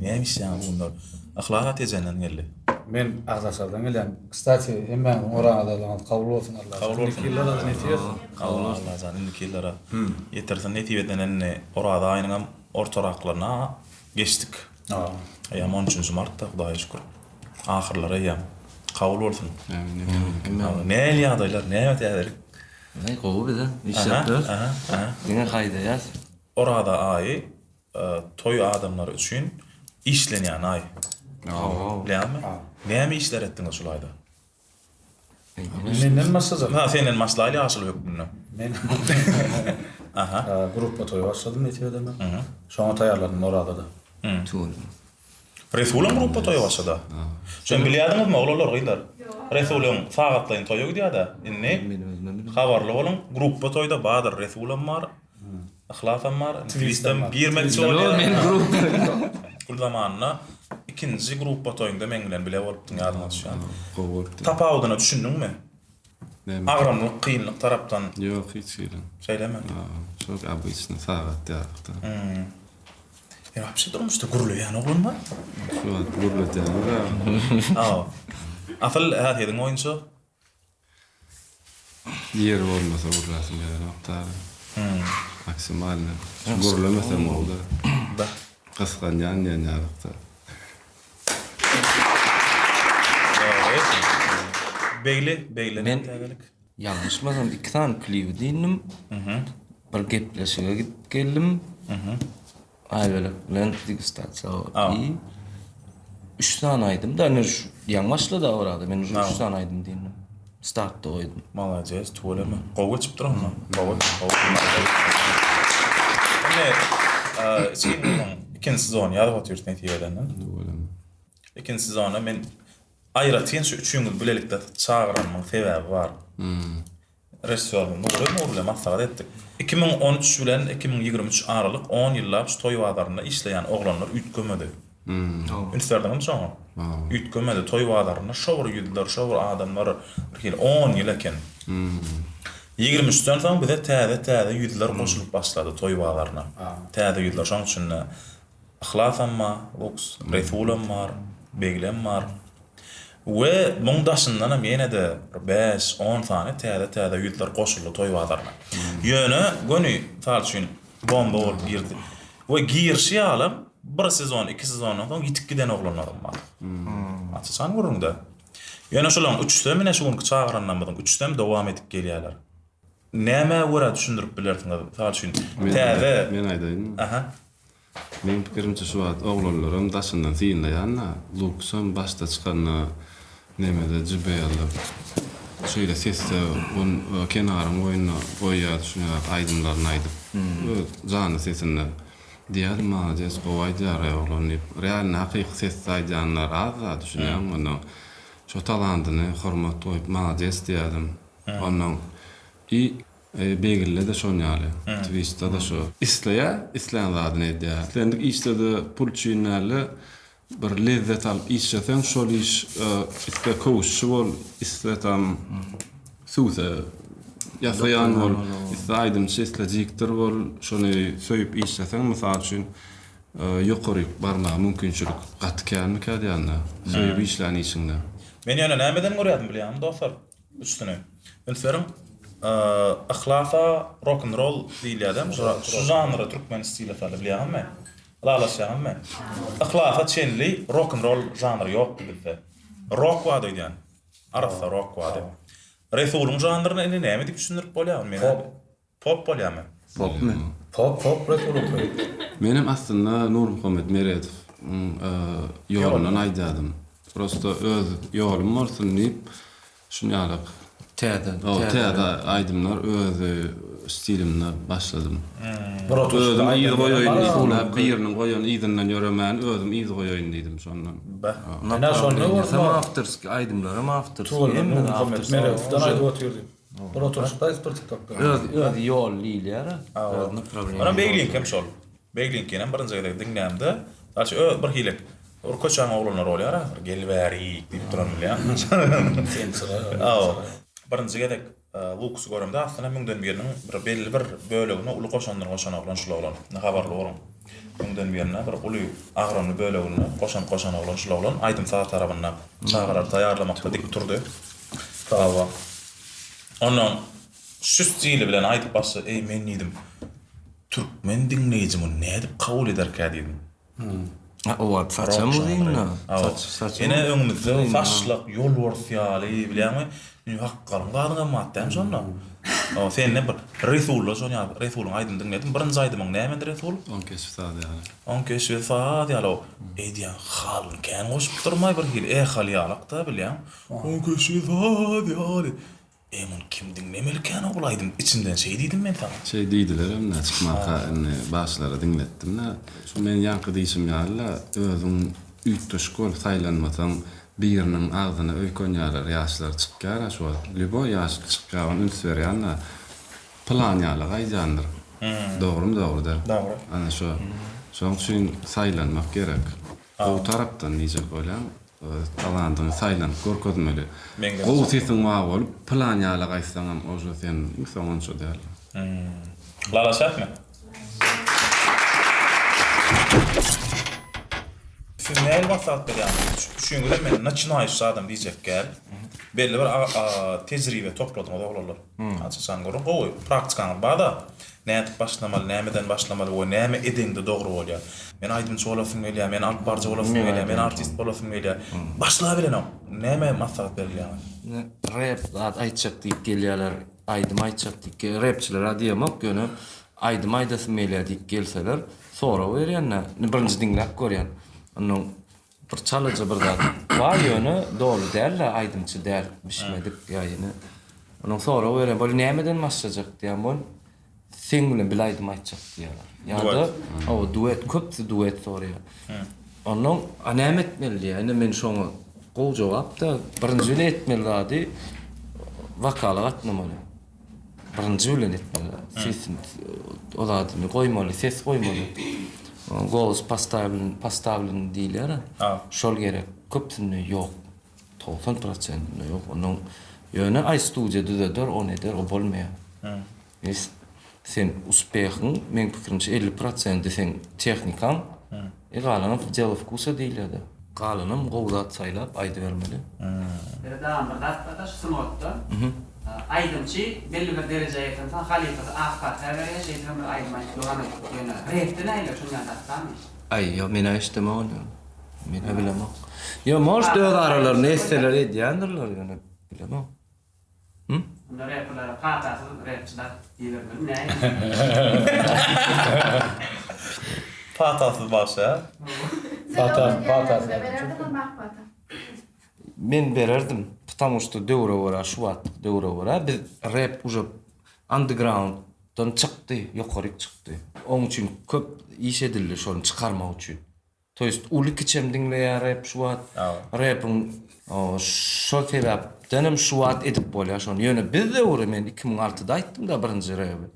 Näme işleýäňiz bu günler? Yhlas Tejenden geldi. Men Agzaçardan gelýän. Kstati, hemmäňiziň orazalarňyz kabul bolsun Allah. Kabul bolsun. Indiki ýyllara-da nesip etsin. Kabul bolsun Allajan indiki ýyllara ýetirsin nesip eden indi Oraza aýynyňam ortaraklaryna geçdik. Eýýäm on üçünji martda Hudaýa şükür. Ahyrlary eýýäm. Kabul bolsun. Amin. Nähili ýagdaýlar, näme täzelik? Gowy bize işläp ýörüs. Diňe haýdaýas. Oraza aýy toý adamlary üçin işlenýän aý. Bilýäňmi? Näme işler etdiňiz şul aýda? Menden başlajak. Ha, senden başlaýly ýaşuly hökmünde. Men Aha. Gruppa toýa başladym nesip edende. Şoňa taýýarlandym Orazada. Tüweleme. Resulam gruppa toýa başlada. Şony bilýärdiňizmi oglanlar gyzlar? Resulyň sagatlaýyn toýa gidýärde. Indi habarly boluň, gruppa toýda bardyr, Resulam bar. Yhlasam bar, twistem girmekçi bolýar. Men gruppa. Gül zamanynda ikinji gruppa toýuňda meň bilen bile bolupdyň ýadyňa düşýärmi? Gowy bolupdy. Tapawudyna düşündiňmi? Näme? Agramlyk, kynlyk tarapdan. Ýok, hiç hili. Şeýlemi? Şol obyçny sagat ýalykda. Ýa wapşe durmuşda gürleýän oglan bar. Şu wagt gürledýäňiz-ä. Hawa. Asyl häsiýetiň boýunça Ýeri bolmasa gürläsim gelenok dagy. Maksimalny. Gürlemesem boldy. Gysganýan diýen ýalykda. Begli, Begli Men täzelik. ýalňyşmasam iki sany klibi diýdim. Bir gepleşige gidip geldim. Aýbölek bilen degustasiýa boldy. Üç sany aýdym da, indi şu ýaňy başlady orada. Men uje üç sany aýdym diýdim. Startda goýdum. Malades, tüweleme. Gowy geçipdir onda. Gowy, gowy. Indi içgin gürrüň ikinji sezony ýazyp otyrys nesip edende. Tüweleme. Ikinji sezona men aýratyn şu üçüňizi bilelikde çagyranymyň sebäbi bar. Režissýorymyz Nury Nury bilen maslahat etdik. 2013 bilen 2023 aralyk on ýyllap şu toý bazarynda işleýän oglanlar üýtgemedi. Üns berdiňizmi şoňa? Üýtgemedi. Toý bazarynda şo bir ýüzler, şo bir adamlar bir hili on ýyl eken. Ýigrimi üçden soň bize täze-täze ýüzler goşulyp başlady toý bazaryna. Täze ýüzler şoň içinde Yhlasam bar, Luks, Resulam bar, Beglem bar. We muň daşyndanam ýene-de bir bäş, on sany täze-täze ýüzler goşuldy toý bazaryna. Ýöne göni, mysal üçin, bomba bolup girdi. We girişi ýalam bir sezon, iki sezondan soň ýitip giden oglanlaram bar. Aç-açan gürrüň-dä. Ýöne şolaryň üçüsem ine şu günki çagyranlarymyzyň üçüsem dowam edip gelýärler. Nämä görä düşündirip bilersiňiz? Mysal üçin, täze. Men aýdaýynmy? Aha. Meň pikirimçe şu wagt oglanlaram daşyndan synlaýanda Luksam başda çykanda nemede JBL-de şeýle sesde on kenaryň boýunda goýýardy şuny ýaly aýdymlaryny aýdyp öz janly sesinde diýýärdim malades gowy aýdýaraý oglan diýip realny hakyky sesde aýdýanlar az-da düşünýäňmi onda şo talandyny hormat goýup malades diýýärdim ondan i Begilde-de şon ýaly. Twistde-de şo. Isleýär, islän zadyny edýär. Islendik işde-de pul üçin däl-de, bir lezzet alyp işleseň, şol iş isle köwüşçi bol, isle tam süwse ýasaýan bol, isle aýdymçy, isle diktor bol, şony söýüp işleseň, mysal üçin, ýokaryk barmaga mümkinçilik gaty känmikä diýýän-de, söýüp işlän işiňde. Men ýöne nämeden görýärdim bilýäňmi dostlar? Üstüne. Üns beriň. Yhlasa rock-n-roll diýilýär-dä. Şu žanra türkmen stili saly bilýäňizmi? Ylalaşýaňyzmy? Yhlasa çenli rock-n-roll žanry ýokdy bizde. Rock bardy öýdýän. Arassa rock bardy. Resulyň žanryny indi näme diýip düşündirip bolýar? Pop. Pop bolýamy? Popmy? Pop pop Resulyňky. Menem aslynda Nurmuhammet Meredowyň ýolundan aýdýadym. Prosto öz ýolum bolsun diýip şunýalak Täze täze aýdymlar öz stilimde başladym. Bir Özüm yz goýaýyn diýdim. Biriniň goýan yzyndan ýöremän özüm yz goýaýyn diýdim şondan. Beh. Ine şonda Bolsa bolsa awtorskiý aýdymlaram awtorskiý. Tüweleme Hemme Nurmuhammet awtorskiý. Meredowdan aýdyp otyr diýip. Bir oturyşykda aýdyp dur tiktokda. Öz öz ýol diýilýär. Öz naprawleniýe. Onam Begliňkem şol. Begliňkinem birinji gezek diňlämde, daşy öz bir hili bir köçäň oglanlary bolýar-a, bir gel bärik diýip duran bilýäňmi? Hawa. Birinji gezek Luksy göremde aslynda müňden biriniň bir belli bir bölegine uly goşandyny goşan oglan şul oglan. Habarly boluň. Müňden birine bir uly agramly bölegini goşant goşan oglan şul oglan aýdym-saz tarabynda çagalary taýýarlamakda dik turdy. Hawa. Ondan şu stili bilen aýdyp başlady. Eý men diýdim, türkmen diňleýji muny nädip kabul ederkä diýdim. Ha, o wagt saçam uzynda. Saç, saç. Ene öňümizde saçlak ýolbars ýaly, bilýäňmi? Indi hakgalyň zadyňam bar dämi şonda? O sende bir Resulda şony ýaly, Resulyň aýdymyny diňledim. Birinji aýdymyň nämedi Resul? Oň keşbi saz ýaly. Oň keşbi saz ýaly. Eý diýýän, halyny kän goşupdyrmaý bir hili, ehaly ýalak-da bilýäň. Oň keşbi saz ýaly. Eý muny kim diňlemelikän bul aýdym içimden şeý diýdim men saňa. Şeý diýdilerem-dä çykmanka indi bagşylara diňletdim-dä. Şu men ýaňky diýşim ýaly-la özüň üýtgeşik bolup saýlanmasaň biriniň agzyna öýkenýärler ýaşlar çykýar-a şu wagt lýuboý ýaşly çykýar ony üns berýän-dä pylan ýaly gaýdýandyr. Dogrymy dogry däl. Dogry. Ana şo. Şoň üçin saýlanmak gerek. Gowy tarapdan diýjek bolýan. Talantyňy saýlanyp görkezmeli. Gowy sesiň bar bolup pylan ýala gaýtsaňam ože sen iň soň onça däl. Lala şäpmi? Siz nähili maslahat berýäňiz? Üçüňizem men naçinaýuşy adam diýjek gäl. Belli bir tejribe topladyňyz oglanlar. Aç-açan gürrüň gowy praktikaňyz bar-da. Nädip başlamaly, nämeden başlamaly we näme edeňde dogry bolýar. Men aýdymçy bolasym gelýär, men alyp baryjy bolasym gelýär, men artist bolasym gelýär. Başlabilenok. Näme maslahat berilýäňiz? Rep zat aýtjak diýip gelýärler, aýdym aýtjak diýip gel, repçilere diýemok, ýöne aýdym aýdasym gelýär diýip gelseler, sorag berýän-dä. Indi birinji diňläp görýän. Onnoň bir çalaja bir zat bar ýöne doly däl-de, aýdymçy däl, bişmedik ýa ýene. Onuň sorag berýän, bol nämeden başlajak diýýän bol. Seň bilen bile aýdym aýtjak diýýärler. Ýa-da hawa duet, köpüsi duet soraýar. Onnoň a näme etmeli diýýär. Indi men şoňa gowy jogap-da, birinji bilen etmeli zady wokala gatnamaly. Birinji bilen etmeli. Sesini o zadyny goýmaly, ses goýmaly. Golos postawilen, postawilen diýilýär. Şol gerek. Köpüsinde ýok. 90 prosentinde ýok. Onuň ýöne aý studiýa düzeder, ony eder, o bolmaýar. Sen uspehiň, meň pikirimçe 50 prosenti seň tehnikaň, e galanam delo wkusa diýilýär-de. Galanam gowy zat saýlap aýdybermeli. Ýöne dagam bir zat bar-da şu sungatda. Aýdymçy belli bir derejä ýetensoň halypasy ak pata berýär, şeýdibem bir aýdym aýdyp dowam edip. Ýöne repde nähili şuny ýaly zat barmy? Aý ýok men-ä eşidemok ony. Men-ä bilemok. Ýo может öz aralarynda etseler edýändirler ýöne bilemok. Hum? Onda reperlere patasyz repçiler diýibermelimi nähili? Patasyz bagşy a? Pata, patasyz. Bererdiňizmi ak pata? Men bererdim, ptamu şto döwre görä şu wagtky döwre görä biz rep uje undergrounddan çykdy, ýokaryk çykdy. Oň üçin köp iş edildi şony çykarmak üçin. To ýest uly kiçem diňleýär rep şu wagt. Repiň şol sebäpdenem şu wagt edip bolýar şony. Ýöne biz döwri men 2006-da aýtdym-da birinji rebi.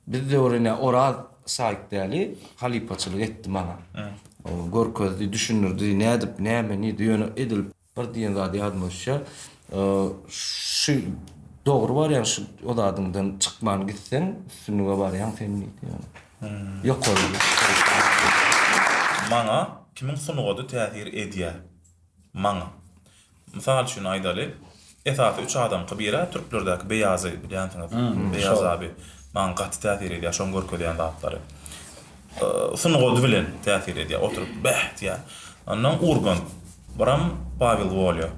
Biz döwri ine Oraz Saýyk däli halypaçylyk etdi maňa. Görkezdi, düşündirdi, nädip, näme, nirde ýöne edil Bir diýen zady ýadyma düşýär. Şu dogry barýaň şu o zadyňdan çykman gitseň üstünlige barýaň sen diýdi ýöne. Ýokary. Maňa kimiň sungady täsir edýär? Maňa. Mysal üçin aýdaly, esasy üç adamky biri türklerdäki Beýazy bilýänsiňiz. Beýaz abi maňa gaty täsir edýär şoň görkezýän zatlary. Sungady bilen täsir edýär. Oturyp bäh diýýär. Ondan Urgant Biram Pawel Wolýa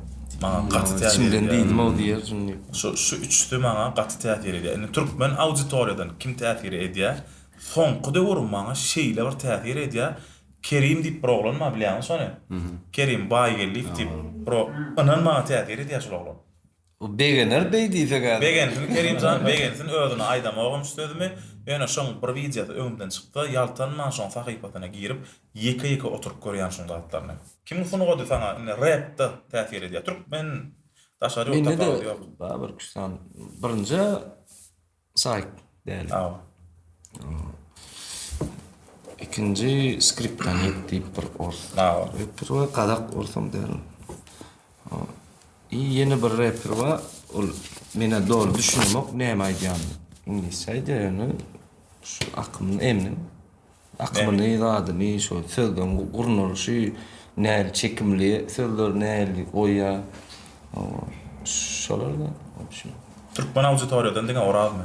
maňa gaty täsir edýär. Içimden diýdim-ow diýer şuny. Şu şu üçüsi maňa gaty täsir edýär. Indi türkmen auditoriýadan kim täsir edýär? Soňky döwür maňa şeýle bir täsir edýär. Kerim diýip bir oglan bar bilýäňmi şony? Kerim Baýgeldiýew diýip bir ynan maňa täsir edýär şol oglan. O begener beý diýsek häzir. Begensin Kerimjan begensin özüne aýdamogam şu sözümi ýöne şoň bir wideosy öňümden çyksa ýaltanman şoň sahypasyna girip ýeke ýeke oturyp görýän şoň zatlaryny. Kimiň sungady saňa indi repde täsir edýär türkmen daşary ýurt tapawudy ýok. Mende-de bar bir iki sany birinji Saýt däl. Aw. Ikinji skriptonit diýip bir ors. Aw. Reper bar, gazak orsam däl. I ýene bir reper bar. Ol menä doly düşünemok näme aýdýanyny. Iňlisçe aýdýar ýöne şu akymyny emnim. Akymyny, zadyny, şo sözleň gurnalyşy, nähili çekimli sözleri nähili goýýar. Şolar-da, wobşem. Türkmen auditoriýadan diňe Orazmy?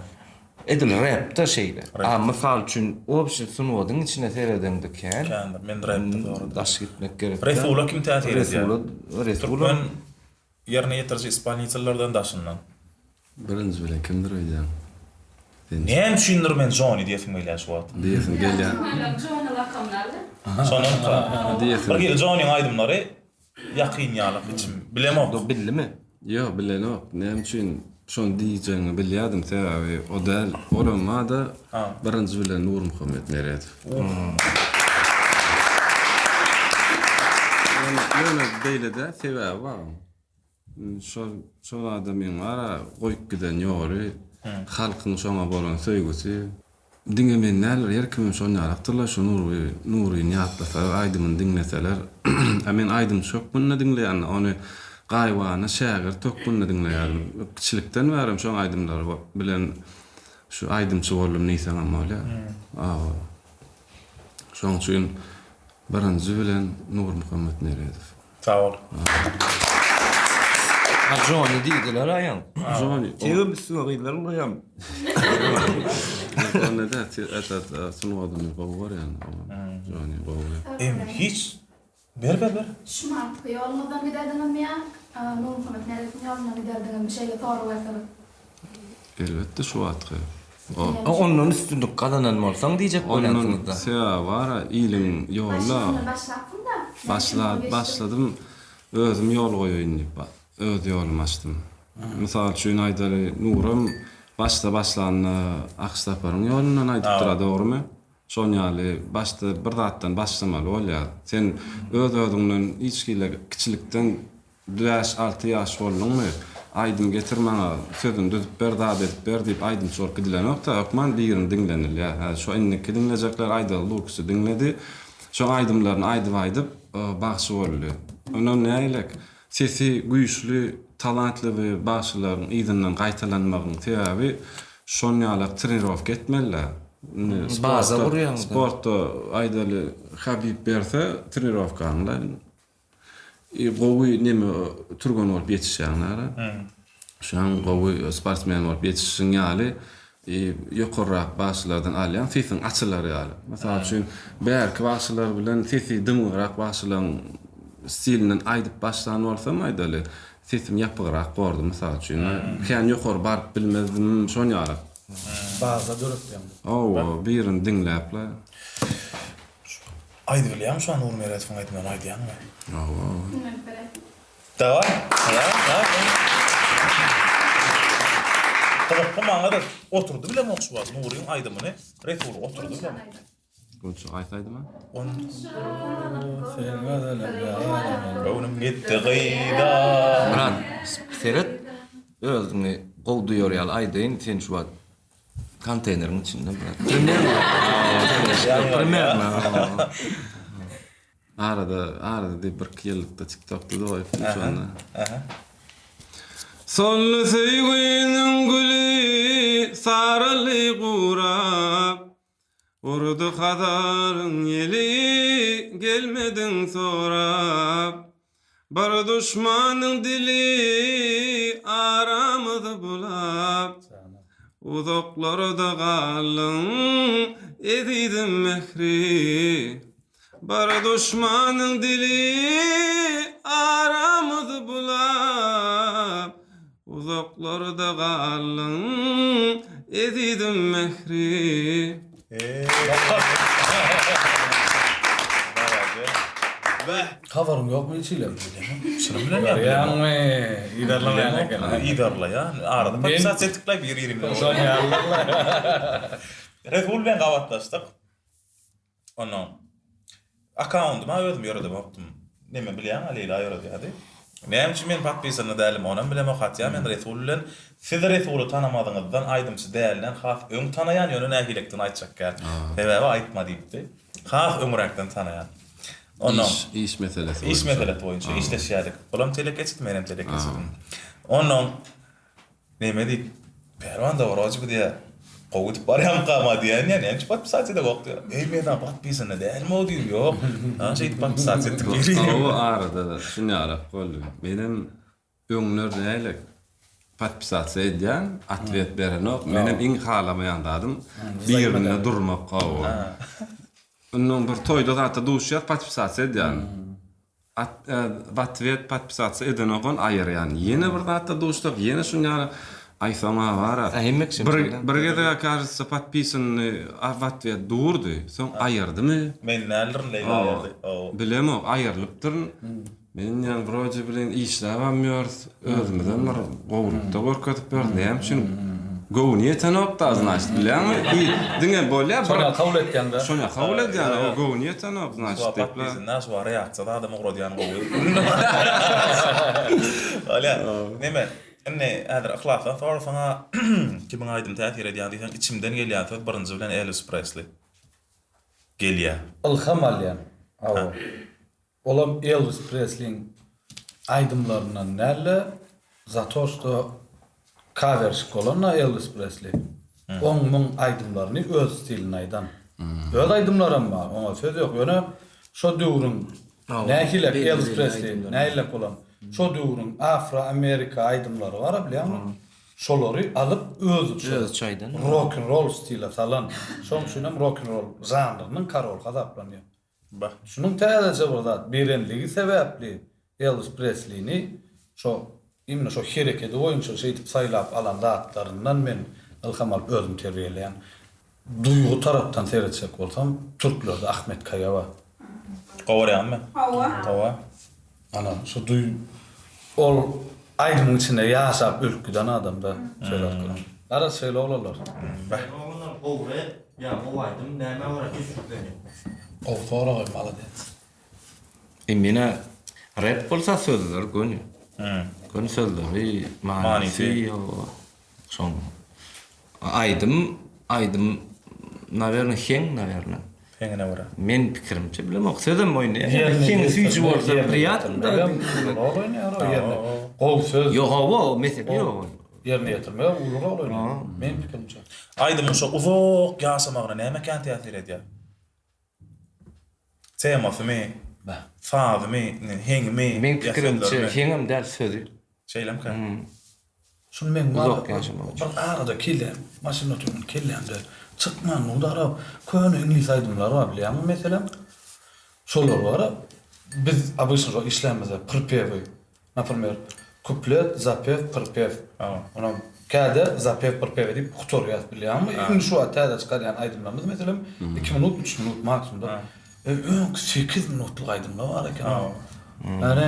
Edil repde şeýle. A mysal üçin obşi sungatyň içine seredeňde kän. Kändir. Men repde dogry. Daş gitmek gerek däl. Resula kim täsir edýär? Resula, Resula. Türkmen ýerine ýetiriji ispolnitellerden daşyndan. Birinji bilen kimdir öýdýäň? Sen. Näme üçindir men Jony diýesim gelýär şu wagt. Diýesiň gelýär. Türkmenler Jony lakamyny aldy. Şondanka. Diýesiň. Bir hili Jonyň aýdymlary Ýakyn ýalyk içim. Bilemok. Ýok bildimi? Ýok bilenok. Näme üçin şony diýjegiňi bilýädim sebäbi o däl olam barda birinji bilen Nurmuhammet Meredow. Ýöne beýle däl sebäbi bar oň. Şol şol adamyň bar-a goýup giden ýoly, halkyň şoňa bolan söýgüsi. Diňe men däldir, her kimem şon ýalakdyrlar, şu Nury, Nuryny ýatlasalar, aýdymyny diňleseler. A men aýdymçy hökmünde diňleýän, ony gaýybana şägirt hökmünde diňleýärdim. Kiçilikden bärem şoň aýdymlary bilen şu aýdymçy boldum diýseňem bolýar. Hawa. Şoň üçin birinji bilen Nurmuhammet Meredow. Sag bol. Ha Jony diýdiler aýaň. Jony. Tegem üstüňe gyzlar urýam. Onda da etat sungatyny gowy görýän. Jony gowy. Em hiç ber ber ber. Şumatky ýoluňyzdan giderdiňizmi ýa Nurmuhammet Meredowyň ýolundan giderdiňizmi şeýle sorag berseler. Elbetde şu wagtky. O ondan üstünlik gazanan bolsaň diýjek bolýansyňyzda. Ondan sebäbi bar-a iliň ýoluna. Başyndan başlapsyň-da. Başlap başladym özüm ýol goýaýyn diýip öz ýolumy açdym. Mysal üçin aýdaly Nuram başda başlanda Akyş Saparyň ýolundan aýdypdyr-a dogrymy? Şon ýaly başda bir zatdan başlamaly bolýar. Sen öz-özüňden hiç hili kiçilikden Bäş-alty ýaş bolduňmy, aýdym getir maňa, sözüni düzüp ber, zat edip ber diýip aýdymçy bolup gidilenok-da, hökman birini diňlenilýär. Häzir şo indiki diňlejekler Aýdaly Luksy diňledi. Şoň aýdymlaryny aýdyp-aýdyp, bagşy boldy. Onam nägilek, sesi güýçli, talantly bir bagşylaryň yzyndan gaýtalanmagyň sebäbi şon ýalak trenirowka etmeli-dä. Indi Baza gurýaň-da. Sportda aýdaly Habib berse trenirowkany-da, Gowy neme türgen bolup ýetişýäň nara. Şoň gowy sportsmen bolup ýetişişiň ýaly ýokarrak bagşylardan alýaň sesiň açylar ýaly. Mysal üçin bärki bagşylar bilen sesi dymygrak bagşylaryň stilinden aýdyp başlan bolsam aýdaly sesim ýapygrak bordy mysal üçin. Kän ýokary baryp bilmezdim şon ýaly. Baza döretýäň. Hawa birini diňläpla. Aýdyp bilýäňmi şu an Nury Meredowyň aýdymlaryny aýdýaňmy? Hawa. Diňlenip beräýsin. Daway. Daway, daway. Gyzykly maňa-da oturdy bilemok şu wagt Nuryň aýdymyny Resul oturdy bilemok. Gonça haýsy aýdyma? Sen gözelim ýaram. Göwnüm gitdi gyza. Myrat seret özüňi gowy duýar ýaly aýdaýyn sen şu wagt Konteýneriň içinde brat. Primerno. Primerno. Arada, arada diýip bir iki ýyllykda TikTokda da goýupdym şonda. Soldy söýginiň güli saraldy gurap. Urdy Hazaryň ýeli, gelmediň sorap. Bir duşmanyň dili aramyzy bulap. Uzaklarda galdyň, ezizim Mähri. Bir duşmanyň dili aramyzy bulap. Uzaklarda galdyň, ezizim Mähri. Habaryň ýokmy hiç hili? Şuny bilen ýa. Görýäňmi? Yzarlamaýan eken. Yzarlaýan. Arada podpisasiýa etdiklaý bir-birimize. Şoň ýalydyr-la. Resul bilen gabatlaşdyk. Onnoň akkaundyma özüm ýöredemokdym. Neme bilýäň-a Leýla ýöredýärdi. Näme üçin men podpisanyny däldim onam bilemok hatýa men Resul bilen siz Resuly tanamazyňyzdan aýdymçy dälinden has öň tanaýan ýöne nähilekdigini aýtjak däl. Sebäbi aýtma diýipdi. Has öňräkden tanaýan. Onnoň Iş iş meselesi boýunça. Iş meselesi boýunça işleşýärdik. Olam telekeçidi menem telekeçidim. Onnoň neme diýip Pälwan dogry bu diýýär. Gowy gidip barýamykam-a diýýän, näme üçin podpisasiýa edemok diýýär. Eý, men saňa podpisanda dälmi-ow diýdim, ýok. Ana şeýdip podpisasiýa etdik biri. Hawa, arada şunýalak boldy. Menem öňler näle podpisasiýa edýän, otwet berenok. Menem iň halamaýan zadym birinde durmak, hawa. Ondan bir toýda zatda duşýas, podpisasiýa edýän. W otwet podpisatsa edenok ony aýyrýan. Ýene bir zatda duşsak ýene şuny ýaly aý soňa bara. Bir bir gezegä kažется podpisanny w otwet durdy. Soň aýyrdymy? Men däldirin Leýla aýyrdy. Bilemok aýyrlypdyryn. Men diýýän wroje bilen işläbem ýörüs. Özümizem bir gowulykda görkezip ýörüs. Näme üçin göwni ýetenok-da, znaçt, bilýäňmi? I diňe bolýa bir Şonýa kabul etýäň-dä. Şonýa kabul edýän, o göwni ýetenok, znaçt, Şuwagt diýip-le. bizinde şuwagt reaksiýada adam ugradýan gowy. Bolýa. Neme, indi häzir Yhlasdan sorasaň-a kimiň aýdymy täsir edýän diýseň, içimden gelýän söz birinji bilen Elwis Presli gelýär. Ylham alýan. Hawa. Olam Elwis Presliň aýdymlaryndan däl-de, za to što kawerşik bolan-da Elwis Presli. Oň muň aýdymlaryny öz stilinde aýdan. Öz aýdymlaram bar, oňa söz ýok. Ýöne şo döwrüň nähilek Elwis Presli nähilek bolan, şo döwrüň afro-amerika aýdymlary bar-a bilýäňmi? Şolary alyp özüçe rok-n-roll stile salan. Şoň üçinem rok-n-roll žanrynyň koroly hasaplanýar. Bah. Şunuň täzeçe bir zat berenligi sebäpli Elwis Preslini şo imенно şo herekedi boýunça şeýdip saýlap alan zatlaryndan men ylham alyp özümi terbiýeleýän. Duýgy tarapdan seretsek bolsam türklerde Ahmet Kaýa bar. Gowarýaňmy? Hawa. Hawa. Ana şu duý ol aýdymyň içinde ýaşap ölüp giden adamda şeýle aýtgyn. Garaz şeýle oglanlar. Beh. Oglanlar gowy rep ýa gowy aýdym nämä görä kesgitlenýär? Gowy sorag malades. E menä rep bolsa sözler göni. Göni sözleri manysy şoň. Aýdym aýdym nawerno heň nawerno. Heňine görä. Men pikirimçe bilemok sözem oýnaýar. Heň süýji bolsa priýatno da. Rol oýnaýar o ýerine. Gowy söz. Ýok hawa o mesele ýok. Ýerine ýetirmegem uly rol oýnaýar. Meň pikirimçe. Aýdymyň şo uzak ýaşamagyna näme kän täsir edýär? Temasymy? Sazymy? Heňimi? Meň pikirimçe heňem däl sözi. Şeýlemkä? Şuny meň Uzak ýaşamak üçin. Bir arada kelläm, maşynda oturman kellämde çykman mugdara köne iňlis aýdymlary bar bilýäňmi meselem. Şolar bar. Biz obyçno şo işlämizde pripewi, naprimer, kuplet, zapew, pripew. Onam käde zapew, pripew diýip gutarýas bilýäňmi? Indi şu wagt täze çykarýan aýdymlarymyz meselem iki minut, üç minut maksimumda. Öňki sekiz minutlyk aýdymlar bar eken. Ýöne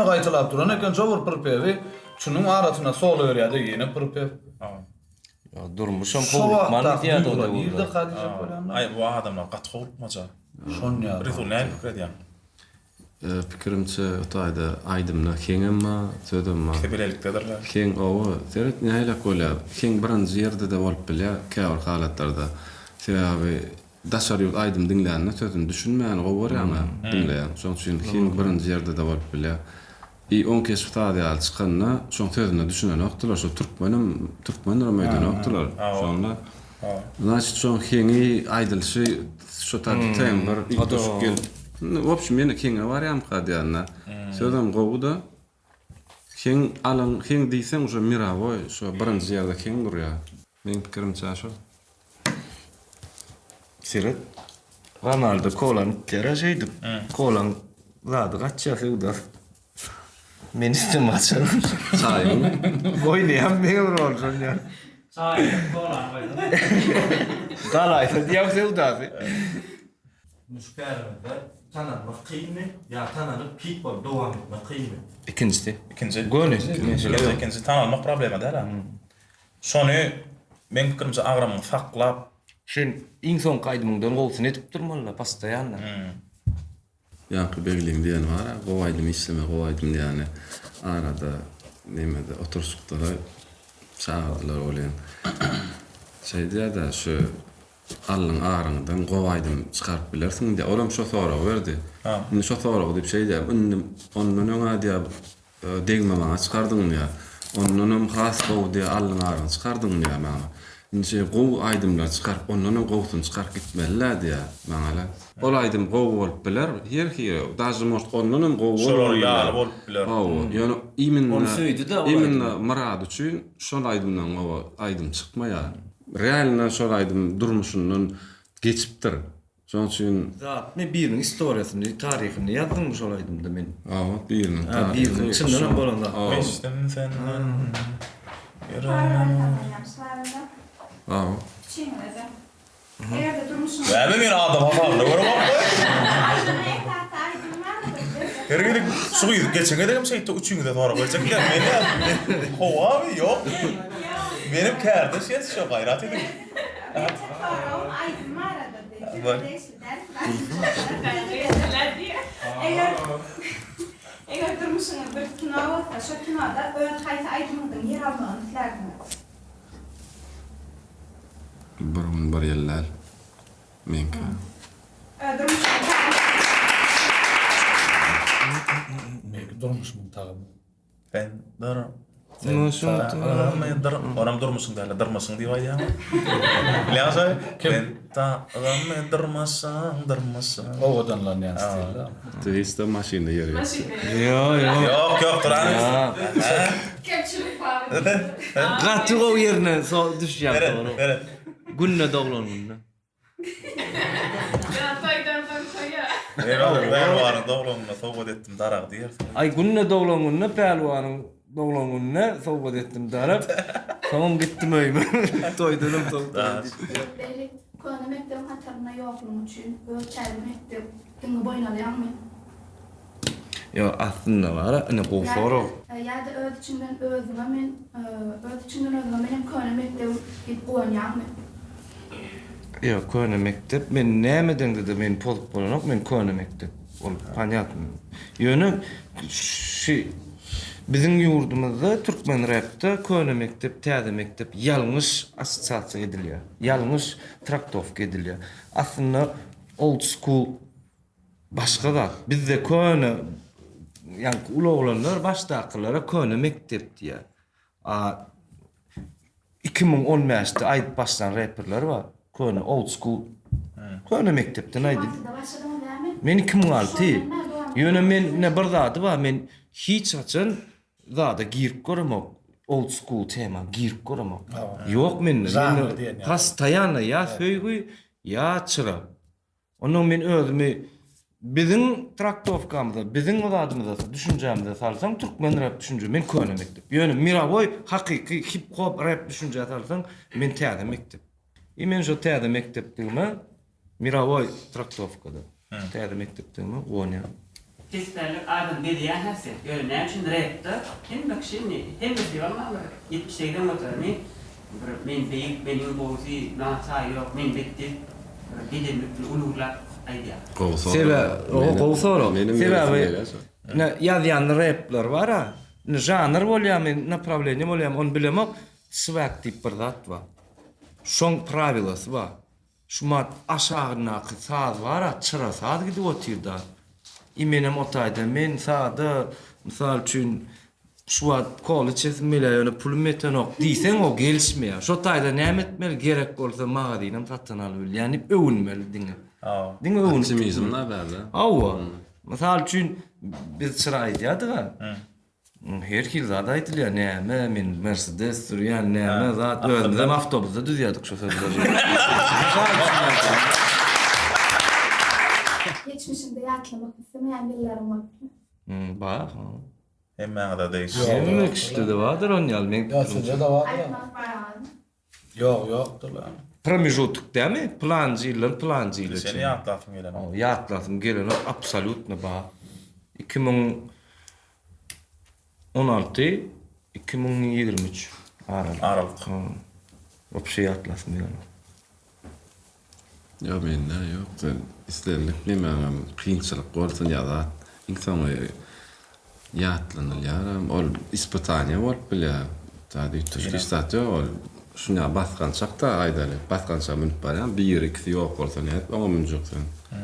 gaýtalap duran eken şo bir pripewi. Şunuň arasynda solo berýär-de ýene pripew. Durmuşam howlukman gidýärdi o döwürler. Nirde diýjek bolýan-da. Aý bu adamlar gaty howlukmaja. Şonýa. Resul näme pikir edýäň? Pikirimçe o taýda aýdymda heňem bar, sözem bar. Ikisi bilelikdedirler. Heň oba, seret nähilek bolýar. Heň birinji ýerde-de bolup bilýär käbir halatlarda. Sebäbi daşary ýurt aýdym diňlände sözüni düşünmän gowy görýäň-ä, diňleýäň. Şoň üçin heň birinji ýerde-de bolup bilýär. I oň keşbi saz ýaly çykanda şoň sözüne düşünenokdylar. Şo türkmenem, türkmendirem öýdenokdylar. Şonda Znaçit şoň heňi, aýdylyşy şo taýda tembr üýtgeşik gelip. Indi w obşim ýene heňe barýamyka diýende. Sözem gowy-da. Heň alyň, heň diýseň uje mirowoý, şo birinji ýerde heň durýar. Meň pikirimçe şo. Seret. Ronaldo kolany itýär-ä şeýdip. Kolaň zady gaçýar söwdasy. Men üstümi açaryn. Çaýyň. Oýnaýan meň rol şol ýaly. Çaýyň kolany goýdum. Galaýsa diýýän söwdasy. Indi şu kärimizde tanalmak kynmy ýa tanalyp hit bolup dowam etmek kynmy? Ikinjisi. Ikinji. Göni. Ikinji, ikinji. Tanalmak problema däl-ä. Şony meň pikirimçe agramyňy saklap. Sen iň soňky aýdymyňdan gowusyny edip durmaly-da, postoýanno. Ýaňky Begliň diýeni bar-a, gowy aýdym işleme, gowy aýdym diýýäni. Arada nemede oturyşykda-da çagyrdylar welin, şeý diýýär-de, şu alnyň aryňdan gowy aýdym çykaryp bilersiňmi diýýär. Olam şo soragy berdi. Indi şo soragy diýip şeý diýýär, indi ondan öň-ä diýýär, Degme maňa çykardyň diýýär. Ondanam has gowy diýýär aldyň aryny çykardyň diýýär maňa. Indi şeý gowy aýdymlar çykaryp ondanam gowusyny çykaryp gitmeli-dä diýýär maňa-la. Ol aýdym gowy bolup biler her hili daže может ondanam gowy Şolar bolubam biler. ýaly bolup biler. Hawa ýöne iminna Ony söýdi-dä ol iminna aýdymy. Myrat üçin şol aýdymdan gowy aýdym çykmaýar. Realno şol aýdym durmuşyndan geçipdir. Şonuň üçin. Zatmy biriniň istoriýasyny taryhyny ýazdyňmy şol aýdymda men. Hawa biriniň Ha biriniň taryhy çyndanam bolan zat. Hawa. Geçdim senden ýüregim. Hawa. Üçiňize-de. Eger-de durmuşyňyz. Näme meni adam hasabynda göremokmy? Aýdyma esasy aýdym bardyr bizde. Her gezek şu gyz geçen gezegem şeýtdi üçiňize sorag berjek ýa men ýa howamy ýokmy? Menem kärdeş ýetişýär gaýrat ediň. Berjek soragym aýdym baradady. Size degişli däl. Eger eger durmuşyňyz bir kino bolsa, şo kinoda öz haýsy aýdymyňyzyň ýer almagyny islärdiňiz? Bir gün bir ýyl däl. Meňki. Öz durmuşyňyň tagamy. Meňki durmuşymyň tagamy. Sen dur. Sen tagamy dur. Onam durmuşyň däl-de dyrmyşyň diýip aýdýarmy? Bilýäňmi şony? Sen tagamy dyrmyşyň, dyrmyşyň. Owadanlanýan stilde. Twista maşynda ýer ýok. Ýok, ýok. Ýok, ýok, duran. Kemçilik bar. Gaty gowy ýerine düşýär Seret, seret. Günde doglan günde. Ýa toýdan soň toýa. Pälwanyň doglan gününe sowgat etdim darak diýersiň. Aý günde doglan gününe pälwanyň doglan gününe sowgat etdim darak. Soňam gitdim öýüme. Toýdanam soň toýa diýip. Belli, köne mekdebiň hatarynda ýoklugyň üçin öz täze mekdep diňi boýun alýaňmy? Ýok aslynda bara ine gowy sorag. Ýa-da öz içiňden özüňe men öz içiňden özüňe menem köne mekdebim diýip guwanýaňmy? Ýok köne mekdep men näme edeňde-de meni pozup bolanok men köne mekdep ol ponýatno. Ýöne şi biziň ýurdumyzda türkmen repde köne mekdep täze mekdep ýalňyş assosiasiýa edilýär. Ýalňyş traktowka edilýär. Aslynda old school Başga zat. Bizde köne ýaňky uly oglanlar başdakylara köne mekdep diýýär. A 2015-de aýdyp başlan reperler bar. Köne old school. Köne mekdepden aýdyp. Men 2006. Ýöne men ine bir zady bar. Men hiç haçan zada girip göremok. Old school tema girip göremok. Ýok mende. Mende postoýanno ýa söýgi ýa çyra. Onnoň men özümi biziň traktowkamyza, biziň zadymyza, düşünjämize salsaň, türkmen rep düşünje, men köne mekdep. Ýöne mirowoý hakyky hip-hop rep düşünjä salsaň, men täze mekdep. I men şo täze mekdepdigime mirowoý traktowkada täze mekdepdigime guwanýan. Pespällik adam bezeýän häsiýet. Ýöne näme üçin repde hemme kişi indi hemmesi diýip almaň bir 70-80 göterimi bir men beýik, men iň gowusy, maňa taý ýok, men bet diýip bir bedenlik bilen uluglap aýdýar. Gowy sorag. Sebä gowy sorag. Menem Sebäbi gelýär şo. ine ýazýan repler bar-a. Indi žanr bolýarmy, naprawleniýe bolýarmy ony bilemok. Swag diýip bir zat bar. Şoň prawilasy bar. Şumat aşagyndaky saz bar-a, çyra saz gidip otyr-da. I menem o taýda, men sada, mysal üçin, şu wagt kola içesim gelýär, ýöne pulum ýetenok diýseň, o gelişmeýär. Şo taýda näme etmeli, gerek bolsa magazynam satyn alybilýän diýip öwünmeli diňe. Diňe öwünip Optimizm da bärde. Hawa. Mysal üçin, biz çyra aýdýardyk-a. Her hili zat aýdylýar, näme, men Mersedes sürýän, näme zat, özümizem awtobusda düzýärdik şu sözleri. Geçmişiňde ýatlamak islemeýän ýyllaryň bolupmy? Bar. Hemmäňize degişli. Hemme kişide-de bardyr on ýaly meň Ýa pikirimçe. sizde-de bardyr. Aýtmak isleýäňizmi? Ýok, ýokdur lan. Promežutok dämi? Pylanjy ýyldan pylanjy ýyla Seni çenli. ýatlasyň gelenok. Ýatlasym gelenok, absolýutno bar. 2016, 2023 aralyk. Aralyk. Wapşe ýatlasym gelenok. Ýok mende ýok sen islendik nemäňem kynçylyk bolsun ýa zat iň soňy ýatlanylýaram ol ispytaniýa bolup bilýär zat üýtgeşik hiç zat ýok ol şunýa basgançakda aýdaly basgançaga münüp barýaň biri ikisi ýok bolsa nädip oňa münjek sen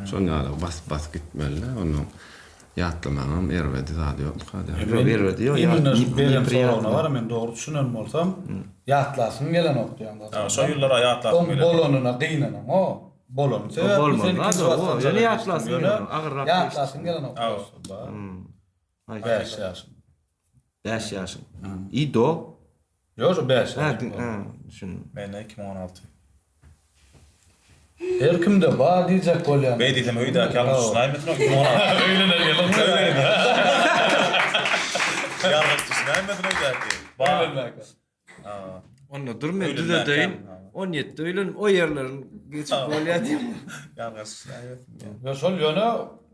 şon ýaly basyp basyp gitmelidä onuň. Ýatlamagyňam erbedi zady ýokmyka diýýän. Ýok, erbedi ýok. Imенно şu beren soragyna bar, men dogry düşünen bolsam, ýatlasyň gelenok diýýän zat. Ha, şo ýyllara ýatlasyň Oň gelenok. bolanyna gynanaňok. Bolany sebäpli sen ikinji basgançaga Ýöne ýatlasyň gelenok. Agyrrak geçdi. Ýatlasyň gelenok prosto. Bäş ýaşym. Bäş ýaşyň. I do. Ýok, şu bäş ýaşym. Hä, düşündim. Mende 2016. Her kimde bar diýjek bolýan. Beý diýsem öýdäki ýalňyş düşünäýmesin o 2016. Öýlenen ýylyň. Ýalňyş düşünäýmesin öýdäki. Bar. Öýlenmäkä. Onda dur men düzedeýin. 17-de öýlenip o ýerlerini geçip bolýar diýip. Ýalňyş düşünäýmesin. Ýa şol ýöne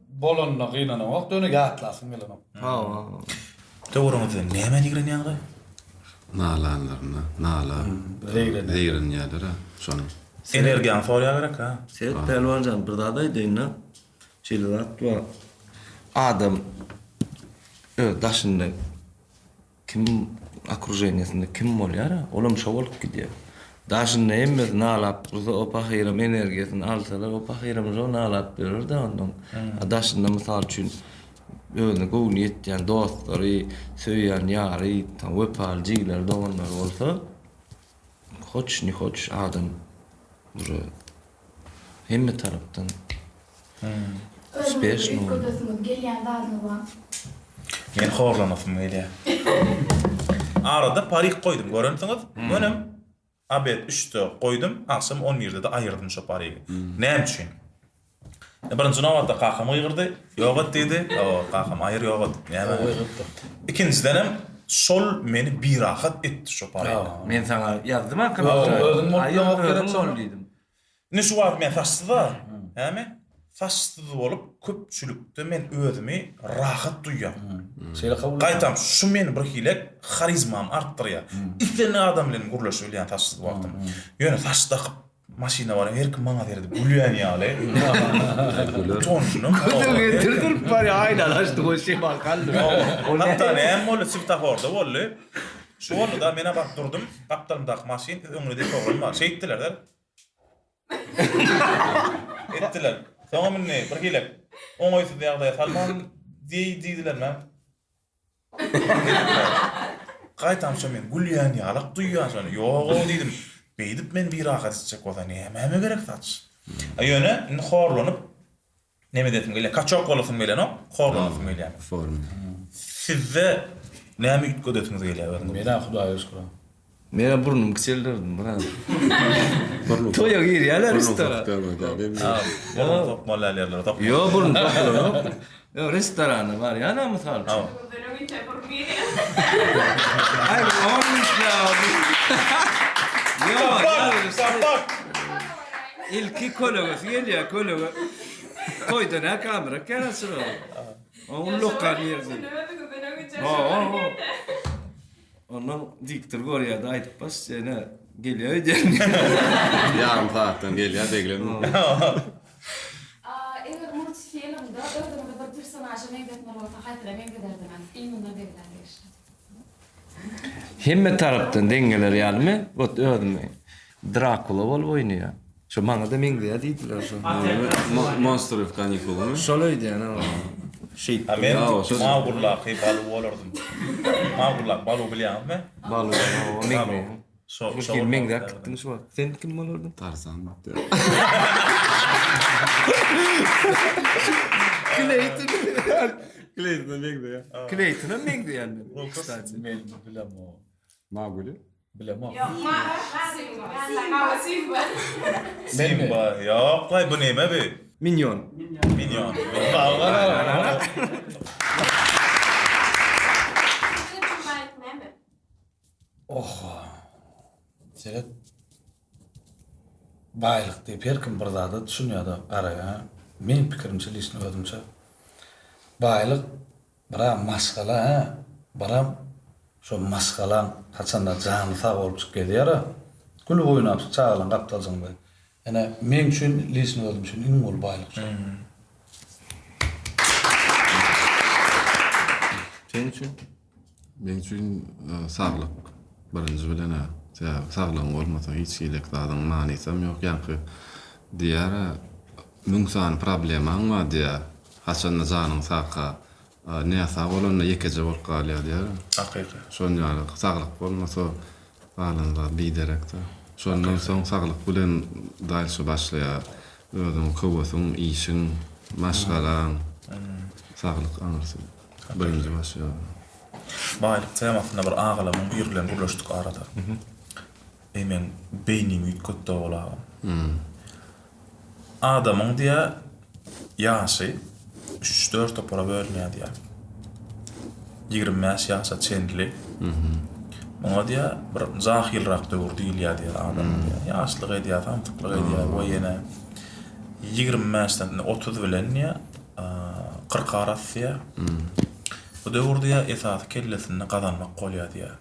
bolanyna gynanamok, ýöne ýatlasym gelenok. Hawa. Töweregiňizde nämäni ýigrenýäňiz-aý? Nalanlaryna nala zeýrenýärler-ä şonuň. Energiýaňy sorýar gerek ha. Seret Pälwanjan bir zat aýdaýynda şeýle zat bar adam öz daşynda Kim okruženiýasynda kim bolýar-a, olam şo bolup gidýär. Daşynda hemmesi nalap dursa, o pahyram energiýasyny alsalar, o pahyram şo nalap ýörer-dä onnoň. A daşynda mysal üçin özüne göwni ýetýän dostlary, söýýän ýary, wepaly jigileri, doganlary bolsa, hoç ne hoç adam uje hemme tarapdan Özüňizi üýtgedesiňiz gelýän zadyňyz bar. Men horlanasym gelýär. Arada parik goýdum görensiňiz. Menem obed üçde goýdum, agşam on birde-de aýyrdym şo parigi. Näme üçin? Birinji nobatda kakam gygyrdy, ýok et diýdi. Hawa, kakam aýyr ýok et. Näme? Ikinjidenem şol meni birahat etdi şo parik. Men saňa ýazdym-a kommentariýa. Özüň bolup Aýyr, ýok gerek özüň bol diýdim. Indi şu wagt men saçsyz-a, hämi? Saçsyz bolup köpçülikde men özümi rahat duýýan. Şeýle kabul Gaýtam şu meni bir hili harizmamy artdyrýar. Islendik adam bilen gürleşip bilýän saçsyz wagtym. Ýöne saç dakyp maşyna barýan her kim maňa seredip gülýän ýaly. Utandym. Gözüňi getirdirip barýar aýnany açdy goý şemal galdy. Hatda näme boldy swetaforda boldy. Şu boldy-da men-ä baryp durdum. Gapdalymdaky maşyn öňünde dek oglan bar. Şeýtdiler-de. Etdiler. Soňam indi bir hili oňaýsyz ýagdaýa salman diý diýdiler mä. Gaýtam şo men gülýän ýalak duýýan şony. Ýog-ow diýdim. Beýdip men birahat etjek bolsa nämäme gerek saç. A ýöne indi horlanyp Neme edesim gelýär? Kaçok bolasym gelenok, horlanasym gelýär. Form. Sizde näme üýtgedesiňiz gelýär özüňiz? Menä Hudaýa şükür. Menä burnumy kiçeldirdim biraz. Toýa girýärler restorana. Burun sokmaly däl ýerlere sokma. Ýok burun sokmaly. Ýok restorana barýan-a mysal üçin. Aý olmuş ýa. Ýok. Kapak! Ilki kölegesi gelýär, kölege. Toýda nä kamera kän açylar. Oň lokal ýerde. Ondan diktor görýär-de aýdyp baş, ýene gelýär öýdýän. Ýarym sagatdan gelýär beglem. Eger multfilmde özüňizi bir personaža meňzetmeli bolsa haýsyna meňzederdiňiz? Iňňe begler degişli. Hemme tarapdan deň geler ýalymy? Wot özümi Drakula bolup oýnaýan. Şo maňa-da meňzeýär diýdiler şo. Monster of Kanikulymy? Şol öýdýän hawa. Şeýtdim. A men Mawgullaky Balu bolardym. Mawgullaky Balu bilýäňizmi? Balu hawa meňzeýär. Şo Bir hili meňzäp gitdiň şu wagt. Sen kim bolardyň? Tarzan. Kleýton. Kleýtona meňzeýär. Kleýtona meňzeýän men. Kstati. Men bilemok. Mawguli? Bilemok. Ýok, ma Simba. Simba. Simba. Ýok, bu neme bu? Minýon. Minýon. Siziň üçin baýlyk näme? Oho. Seret. Baýlyk diýip her kim bir zada düşünýär-de, garaý-a. Meň pikirimçe, liçno özümçe. Baýlyk biram maşgala, hä, biram şo maşgalaň haçanda jany sag bolupjyk gezýär-ä, gülüp oýnapjyk çagalaň gapdaljygynda. Ine, meň üçin, liçno özüm üçin iň uly baýlyk şol. Seň üçin? Meň üçin saglyk birinji bilen-ä. Sebäbi saglygyň bolmasa hiç hili zadyň manysam ýok. Ýaňky diýýär-ä, müň sany problemaň bar diýýär. Haçanda janyň sagka. A näsag bolanda ýekeje bolup galýar diýýär. Hakyky. Şon ýaly saglyk bolmasa galan zat biderekde. Şondan soň saglyk bilen dalşy başlaýar. Özüň köwesiň, işiň, maşgalaň. Saglyk aňyrsy birinji başlaýar. Baýlyk temasynda bir agalamyň biri bilen gürleşdik arada. Eý meň beýnimi üýtgetdi ol agam. Adamyň diýýär ýaşy üç-dört topara bölünýär diýýär. 25 ýaşa çenli. Muňa diýýär bir jahylrak döwür diýilýär diýýär adamyň diýýär. Ýaşlyk edýär, samsyklyk edýär we ýene 25-den 30 bilen diýýär 40 arasy diýýär. Bu döwür diýýär esasy kellesinde gazanmak bolýar diýýär.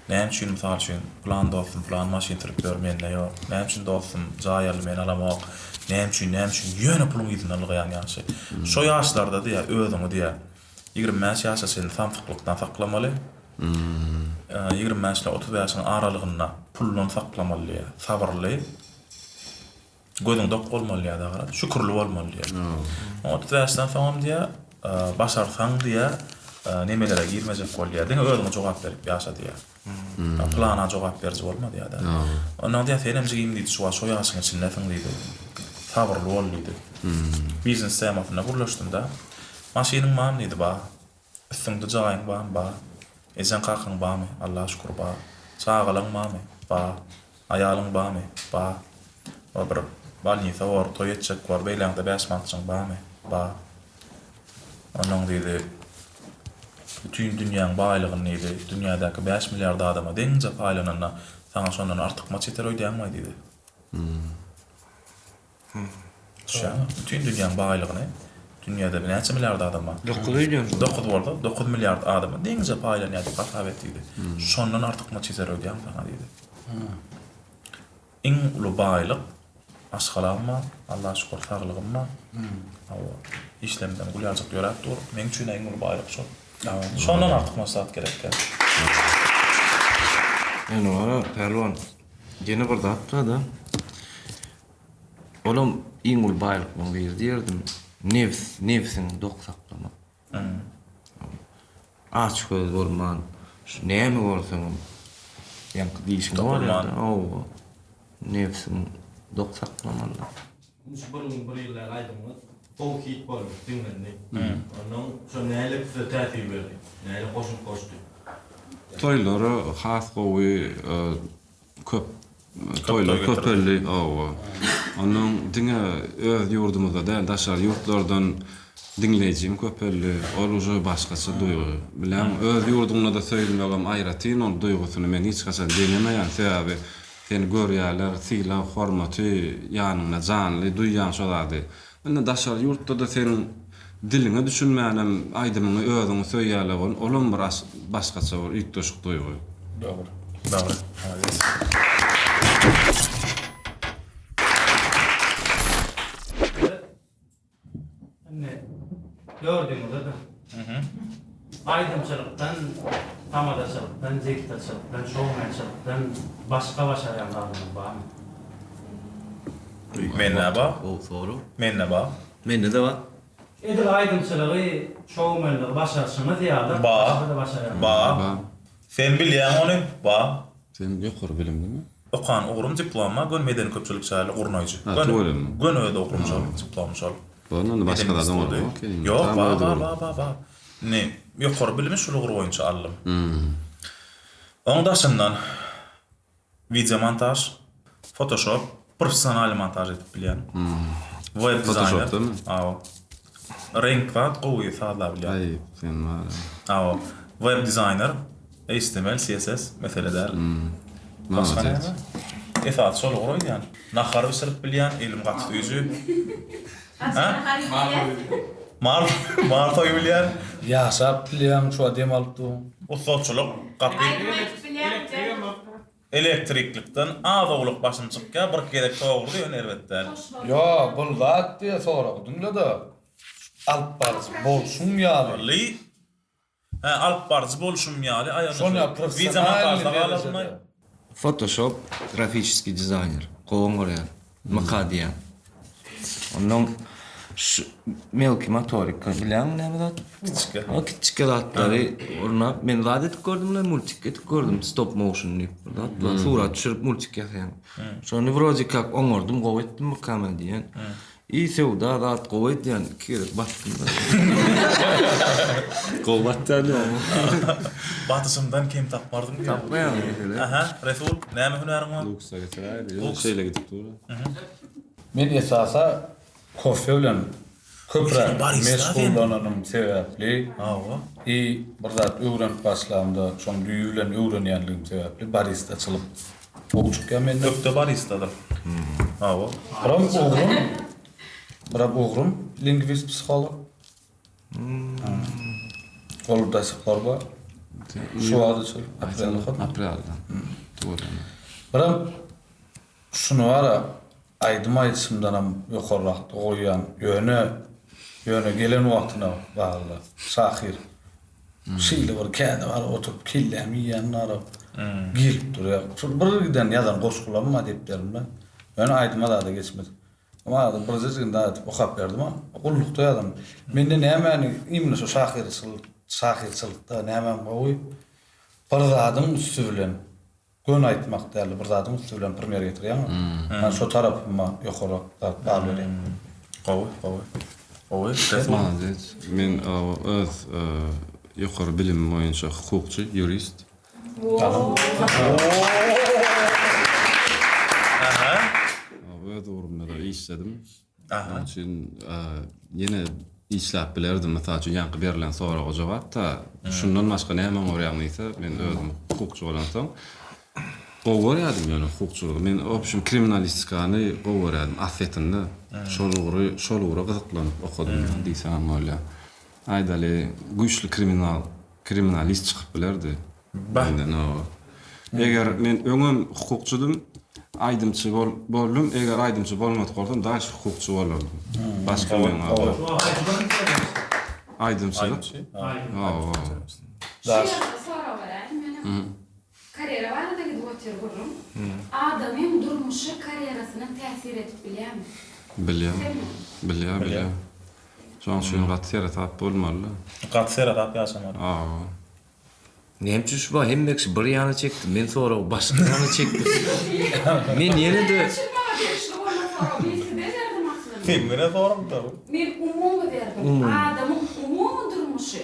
Näme üçin mysal üçin pylan dostum pylan maşyn sürüp ýör mende ýok. Näme üçin dostum jaý aldy men alamok. Näme üçin näme üçin ýöne puluň yzyndan ylgaýan ýagşy. Şo ýaşlarda diýýär özüňi diýýär 25 ýaşa çenli samsyklykdan saklamaly. 25 ile 30 ýaşyň aralygynda puldan saklamaly diýýär. Sabyrly. Gözüň dok bolmaly diýýär dagara. Şükürli bolmaly diýýär. 35-den soňam diýýär, başarsaň diýýär, nemelere girmejek bol diýýär. Diňe özüňe jogap berip ýaşa diýýär. Plana jogap beriji bolma diýýär-de. Ondan diýýär, senem jigim diýdi, şu wagt şo ýaşyň içindesiň diýdi. Sabyrly bol diýdi. Biznes temasynda gürleşdim-de. Maşynyň barmy diýdi, bar. Üstüňde jaýyň barmy? Bar. Ejeň kakaň barmy? Allaha şükür bar. Çagalaň barmy? Bar. Aýalyň barmy? Bar. O bir bolnisa bor, toý etjek bor, beýläňde bäş manatjyň barmy? Bar. Onnoň diýdi, bütin dünýäň baýlygyny diýdi, dünýädäki bäş milliard adama deňje paýlananda, saňa şondan artykmaç ýeter öýdýäňmi diýdi. Düşýäňmi? Bütin dünýäň baýlygyny, dünýäde näçe milliard adam bar? Dokuz öýdýän. Dokuz bolsa, dokuz milliard adama deňje paýlanýar diýip hasap et diýdi. Şondan artykmaç ýeter öýdýäňmi saňa diýdi. Iň uly baýlyk maşgalam bar, Allaha şükür saglygym bar. Hawa, işlemden gül ýaljak ýöräp dur. Meň üçin-ä iň uly baýlyk şol. Şondan artykmaç zat gerek däl. Ýöne bar-a, Pälwan, ýene bir zat bar-da. Olam iň uly baýlyklaryň biri diýerdim. Nebs, nebsiňi dok saklamak. Aç göz bolman, şu näme görseňem, ýaňky diýşiň bar ýa-da, hawa, nebsiňi dok saklamaly. Indi şu bir gün bir ýyl bäri aýdymyňyz gowy hit boldy, diňlendi. Onnoň şo nähili size täsir berdi? Nähili goşant goşdy? Toýlara has gowy Köp toýlar köpeldi. Hawa. Onnoň diňe öz ýurdumyzda däl, daşary ýurtlardan diňleýjim köpeldi. Ol uje başgaça duýgy. Bilýäňmi, öz ýurduňda-da söýülmegem aýratyn ol duýgusyny men hiç haçan deňemeýän. Sebäbi seni görýärler, sylag, hormaty ýanyňda janly duýýaň şo zady. Indi daşary ýurtda-da seniň diliňe düşünmänem aýdymyňy özüňi söýýärler ol olam bir başgaça bir üýtgeşik duýgy. Dogry. Dogry. Malades. Indi dördüňize-de aýdymçylykdan, tamadaçylykdan, diktorçylykdan, şoumençilikden başga başarýan zadyňyz barmy? Mende bar. Gowy sorag. Mende bar. Mende-de bar. Edil aýdymçylygy, şoumenligi başarşyňyz ýaly başga-da başarýan. Bar. Bar. Sen bilýäň ony. Bar. Sen ýokary bilimlimi? Okan ugrum diplom bar, göni medeni köpçülik çäreli gurnaýjy. Ha, tüweleme. Göni öz ugrum şol, diplom şol. Boldy onda başga zat oňarmak okey. Ýok, bar, bar, bar, bar, bar. Indi ýokary bilimi şul ugur boýunça aldym. Oň daşyndan wideo montaž, fotoşop, professionalnyý montaž edip bilýän. Web dizaýner. Fotoşopdamy? Hawa. Reňk zat gowy sazlap bilýän. Aý, sen bar. Hawa. Web dizaýner. HTML, CSS mesele däl. Başga näme? Esasy şol ugur öýdýän. Nahar bişirip bilýän, elim gaty süýji. Hä? Mal, mal soýup bilýän. Ýaşap bilýäň, şu wagt dem alyp duruň. Ussatçylyk gapy. Elektriklikden az-owlak başym çykýar, birki gezek tok urdy, ýöne erbet däl. Ýo, bul zat diýe soragy diňle-de. Alyp baryjy bolşuň ýaly. Ly. Hä, alyp baryjy bolşum ýaly, aý Şony onda professionalnyý wideomontažda galaryn-aý. derejede. Photoshop grafiçeskiý dizaýner. Gowy oňarýan. Myka diýýän. Onnoň. Şu melki motorika bilýäňmi näme zat? Kiçijik. O kiçijik zatlary gurnap men zat edip gördüm-le multik edip gördüm stop motion diýip bir zat bar. Surat düşürip multik ýasaýaň. Şony wrode kak oňardym gowy etdimmikam diýen. I söwda zat gowy edýän iki gezek batdym da. Gowy batýan ýaly. Batyşymdan kem tapmardym diýýän. Tapmaýaň mesele. Aha, Resul, näme hünäriň bar? Luksa geçiräýeli. Ýok, şeýle gidip dur. Men esasa kofe bilen köpräk Sen barista sen. meşgullananym sebäpli Hawa. i bir zat öwrenip başlamda şoň düýbi bilen öwrenýänligim sebäpli baristaçylyk gowy çykýar menden. Ökde baristadyr. Hawa. Biram ugrum, biram ugrum lingwist psiholog. Ol do sih por bar. Şu wagta çenli aprelde hop. Aprelde. Tugulany. Biram şuny bara aýdym aýdyşymdanam ýokarrakda goýýan. Ýöne ýöne gelen wagtyna bagly. Şahyr. Şeýle bir käde bar oturyp kellämi iýýän bar. Gelip durýar. Şol bir giden ýazan goşgularym bar depderimde. Ýöne aýdyma zada geçmedik. Maňa birjejigini dagy edip okap berdim a. Gullukda ýazan. Mende nämäni imенно şo şahyrçylyk şahyrçylykda nämäm gowy? Bir zadyň üsti bilen göni aýtmak dälde bir zadyň üsti bilen primer getirýäň. Men şo tarapyma ýokarak zat bal berýän. Gowy, gowy. Gowy. Resul. Malades. Men öz ýokary bilimim boýunça hukukçy, ýurist. Öz ugrumda-da işledim. Şonuň üçin ýene işläp bilerdim. Mysal üçin, ýaňky berlen soraga jogap-da, şundan başga näme oňarýaň diýse, men özüm hukukçy bolansoň, gowy görýärdim ýöne hukukçylygy. Men w obşem kriminalistikany gowy görýärdim aslyýetinde. Şol ugry, şol ugra gyzyklanyp okadym diýseňem bolýar. Aýdaly, güýçli kriminal kriminalist çykyp bilerdi. Menden o. Eger men öňem hukukçydym, aýdymçy bol boldum, eger aýdymçy bolmadyk bolsam daş hukukçy bolardym. Başga meň Aýdymçylyk. Hawa. Şu ýerde sorag beräýin menem. Karýera barada gidip otyr gürrüň. Adamyň durmuşy karýerasyna täsir edip bilýärmi? Bilýär. Bilýär, bilýär. Şonuň üçin gaty seresap bolmaly. Gaty seresap ýaşamaly. Hawa. Näme üçin şu wagt hemme kişi bir ýana çekdi, men soragy başga ýana çekdim. Men ýene-de. Näme üçin maňa degişli bolan sorag, men size berdim aslynda. Sen mene soragyň-da. Men umumy berdim. Adamyň umumy durmuşy.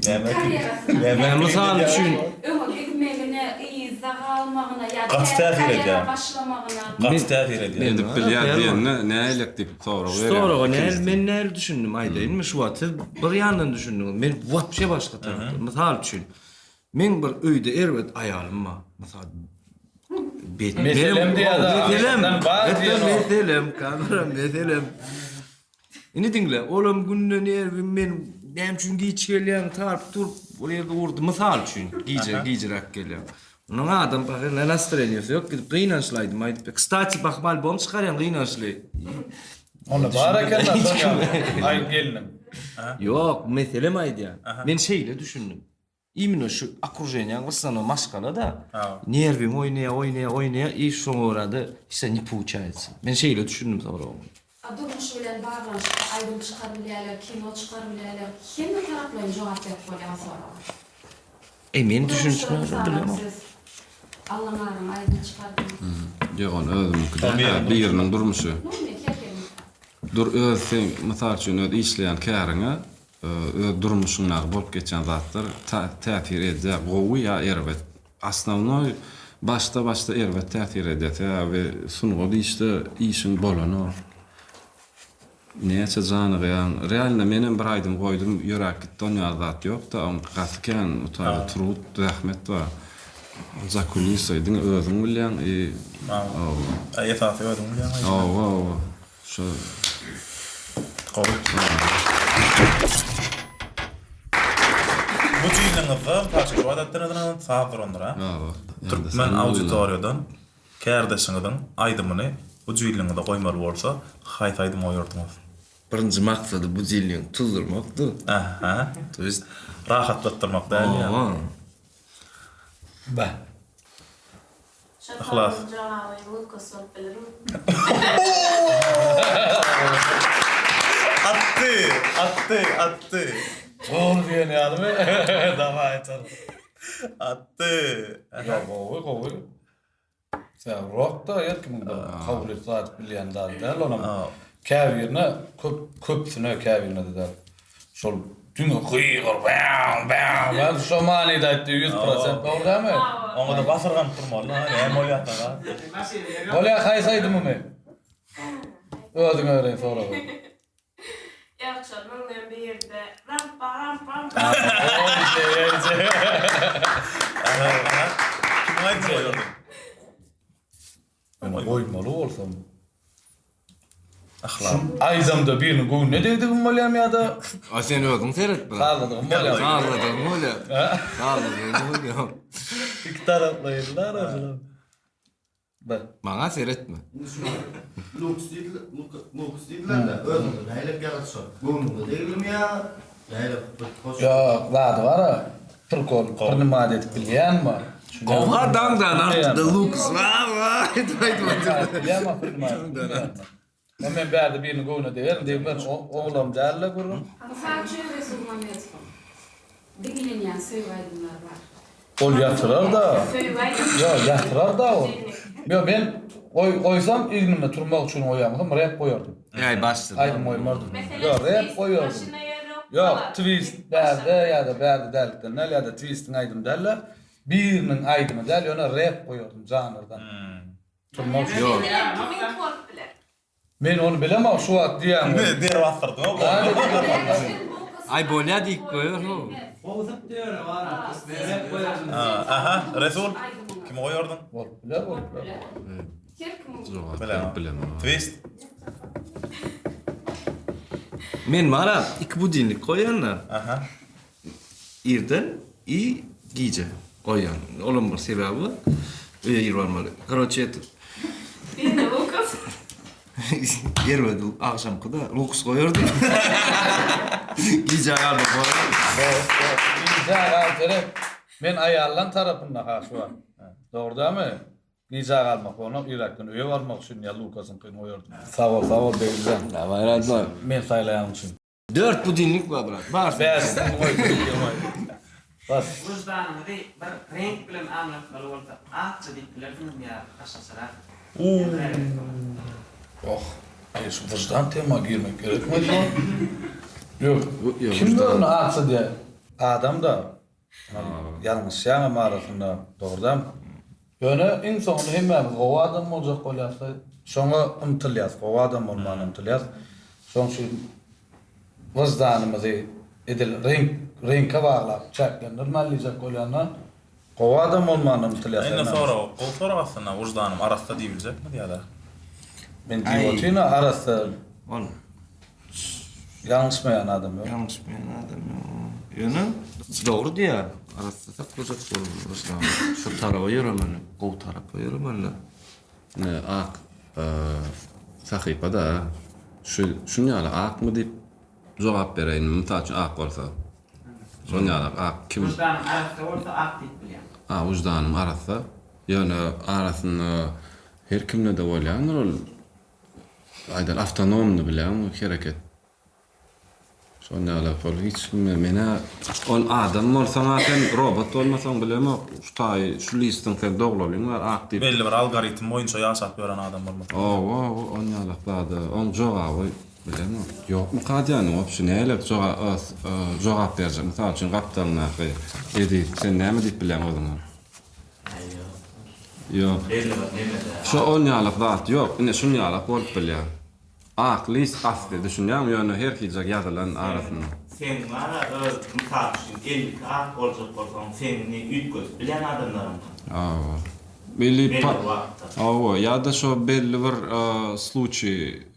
Näme Mysal üçin. Öňe gitmegine, yzda galmagyna ýa Gaty täze täsir karýera edýär. başlamagyna. Gaty täsir edýär. Edip bilýär diýende nähilek diýip sorag Şu berýär. soraga nähili men nähili düşündim aýdaýynmy şu wagt siz bir ýandan düşündiňiz men wapşe başga tarapdan. Mysal üçin meň bir öýde erbet aýalym bar. Mysal bet Meselem diýýär-de, meselem bar diýen o. meselem kamera meselem. Indi diňle, olam günde nerwim men näme üçin giç gelýäň, tarpyp durup bir ýerde urdy, mysal üçin, gije, gijiräk gelýäň. Onuň adam pahyr ne nastreniýasy ýok, gidip gynançly aýdym aýdyp ber. Kstati, bahym albom çykarýaň gynançly. Onda bar eken-de şol ýaly aý gelniň. Ýok, meselem aýdýan. Men şeýle düşündim. Imенно şu okruženiýaň w maşgala-da nerwiň oýnaýa oýnaýa oýnaýa i şoňa görä-de hiç zat ne получается. Men şeýle düşündim soragyňy. A durmuş bilen baglanyşykly aýdym çykarybilýärler, kino çykarybilýärler. Hemme taraplaýyn jogap berip bolýar o soraga. Eý men düşünişime görä bilemok. Siz Allamaryň aýdym çykardyňyz. Ýok ony özümiňki däl-ä biriniň durmuşy. Nurmy her kimiň. Dur öz seň mysal üçin öz işleýän käriňe Öz durmuşyňdaky bolup geçýän zatlar täsir edýär, gowy ýa erbet. Osnownoý başda başda erbet täsir edýär, sebäbi sungat işde işiň bolanok. Näçe janygýaň, realno menem bir aýdym goýdum, ýöräp gitdi on ýaly zat ýokda, oň gaty kän o taýda trud, zähmet bar. Za kulisoý diňe özüň bilýäň i Hawa. Esasy özüň bilýäň. Hawa hawa. Şo Gowy. Bu jynyňyzda parça şu adatdan saz durandyr ha. Türkmen auditoriýadan kärdeşiňiziň aýdymyny bu jynyňyza goýmaly bolsa haýsy aýdymy goýardyňyz? Birinji maksady bu jilliňi tuzdurmakdy. Aha. To ýest Rahatlatdyrmak däl ýa. Bah. Şol Yhlas. soragyň jogaby Lukas bolup bilermi? Atdy, atdy, atdy. Gol diýen ýalymy? Dawaý çal. Atdy. Ýa gowy, gowy. Sen rok-da her kimiň bir kabul edip zat bilýän zady däl onam. Käbirine köp köpüsine käbirine-de däl. Şol diňe gygyr bäň bäň bäň şo manyda aýtdy 100% dogry dälmi? Oňa-da basyrganyp durmaly ha, näme bolýar saňa? Bolýar haýsy aýdymymy? Özüňe bereýin soragy. Ýagşar müňden birde rampa rampa. Kimiň aýdymy goýardyň? Men goýmaly bolsam. Ahlak. Aýdamda biriniň göwnüne degdigim bolýarmy ýa-da A sen özüň seret bir. Sazladygym bolýarmy? Sazladygyň bolýar. Sazladygyň bolýar. Iki taraplaýyn da Bir. Maňa seretme. Indi şuna Luks diýdiler, Luks diýdiler-de, özüňde nähilek ýaradyşar? Göwnüňe degdimi ýa nähilek bir hoş? Ýok, zady bar-a, prikol, prinimat edip bilýänmi? Gowy daňdan artdy Luks. Aýdyp aýdyp otyrdy. Bilýänmi, prinimat edip bilýänmi? Ýa men bärde biriniň göwnüne degerin, degmerin, oglam däl-le gürrüň. Mysal üçin Resul Mamedowyň diňlenýän söýgi aýdymlary bar. Ol ýatyrar-da. Söýgi aýdymy. Ýok, ýatyrar-da ol. Ýok, men goý, goýsam egnimde turmak üçin goýan bolsam rep goýardym. Äý, başda. Aýdym goýmardym. Meselem, Ýok, rep twist goýardym. maşyna ýörük Ýok, bolar. twist bärde ýa-da bärde dällikden däl ýa-da twistiň aýdymy däl-de, biriniň aýdymy däl, ýöne rep goýardym žanrdan. Turmak üçin. Ýok. Meselem, kimiňki bolup biler? Men ony bilemok şu wagt diýýän. Der basdyrdyň o Aý bolýa diýip goýber how. Gowy sypdy ýöne bar rep goýardyň. Aha, Resul, kimi goýardyň? Bolup biler, bolup biler. Her kimiň. Jogap berip bilemok. Twist. Men bara iki budilnik goýýan-da. Aha. Irden i gije goýýan. Olam bir sebäbi bar. Öýe ir barmaly. Karoçe et. Indi Lukas. Erbet agşamky-da Luks goýardym. Gijä galmak bolar. Gijä gal seret. Men aýallan tarapynda ha şu wagt. Dogry dälmi? Gijä galmak bolanok iräkden öýe barmak üçin ýa Lukasyňkyny goýardym. Sag bol sag bol Begjan. Daway radnoý. Men saýlaýanym üçin. Dört budilnik bar brat. Bar. Bäşisini goý, goý. Bas. Wyždanyňyzy bir reňk bilen aňlatmaly bolsa akja diýip bilersiňizmi ýa başgaçarak? Oh. Aý şu wyždan tema girmek gerekmi şu wagt? Ýok. Kim özüne akja diýýär? Adam-da. Ýalňyşýaňam arasynda, dogry dälmi? Ýöne iň soňunda hemmämiz gowy adam boljak bolýas-da, şoňa ymtylýas, gowy adam bolmaga ymtylýas. Şonuň üçin wyždanymyzy edil reňk, reňke baglap çäklendirmän diýjek bolýan-da, gowy adam bolmaga ymtylýas Indi hemmämiz. sorag, gowy sorag aslynda, wyždanym arassa diýibiljekmi ýa-da? Men diýip otyryn-a, arassa. Ol Ýalňyşmaýan adam ýok. Ýalňyşmaýan adam ýok. Ýöne dogry diýýär. Arassa saklajak bolmaly wyždany. Şu taraba ýöremeli. Gowy tarapa ýöremeli. Ine ak sahypada şu şun ýaly akmy diýip jogap bereýinmi mysal üçin ak bolsa. Şon ýaly ak kim. Wyždanyň arassa bolsa ak diýip bilýän. A wyždanym arassa. Ýöne arasynda her kimde-de bolýandyr ol Aýdan awtonomny bilýäňmi hereket. Şon ýaly ol hiç kime menä ol adam bolsaňa sen robot bolmasaň bilemok şu taýy şu listiň sen doglalyň bar ak diýip. Belli bir algoritm boýunça ýaşap ýören adam bolmasaň. Owa owa on ýalak zada oň jogaby bilemok ýokmyka diýýän wobşe nälet jogap berjek mysal üçin gapdalyňdaky Eziz sen näme diýip bilýäň özüňe. Ýok. Şo on ýalak zat ýok. Ine şun ýalak bolup bilýär. Ak list asly düşünýäňmi ýöne her hiljek ýazylan arasynda. Seň bara öz mysal üçin 52 ak boljak bolsaň seňini üýtgedip bilýän adamlaram bar. Hawa. Belli Belli bir wagtda. Hawa ýa-da şo belli bir sluçiý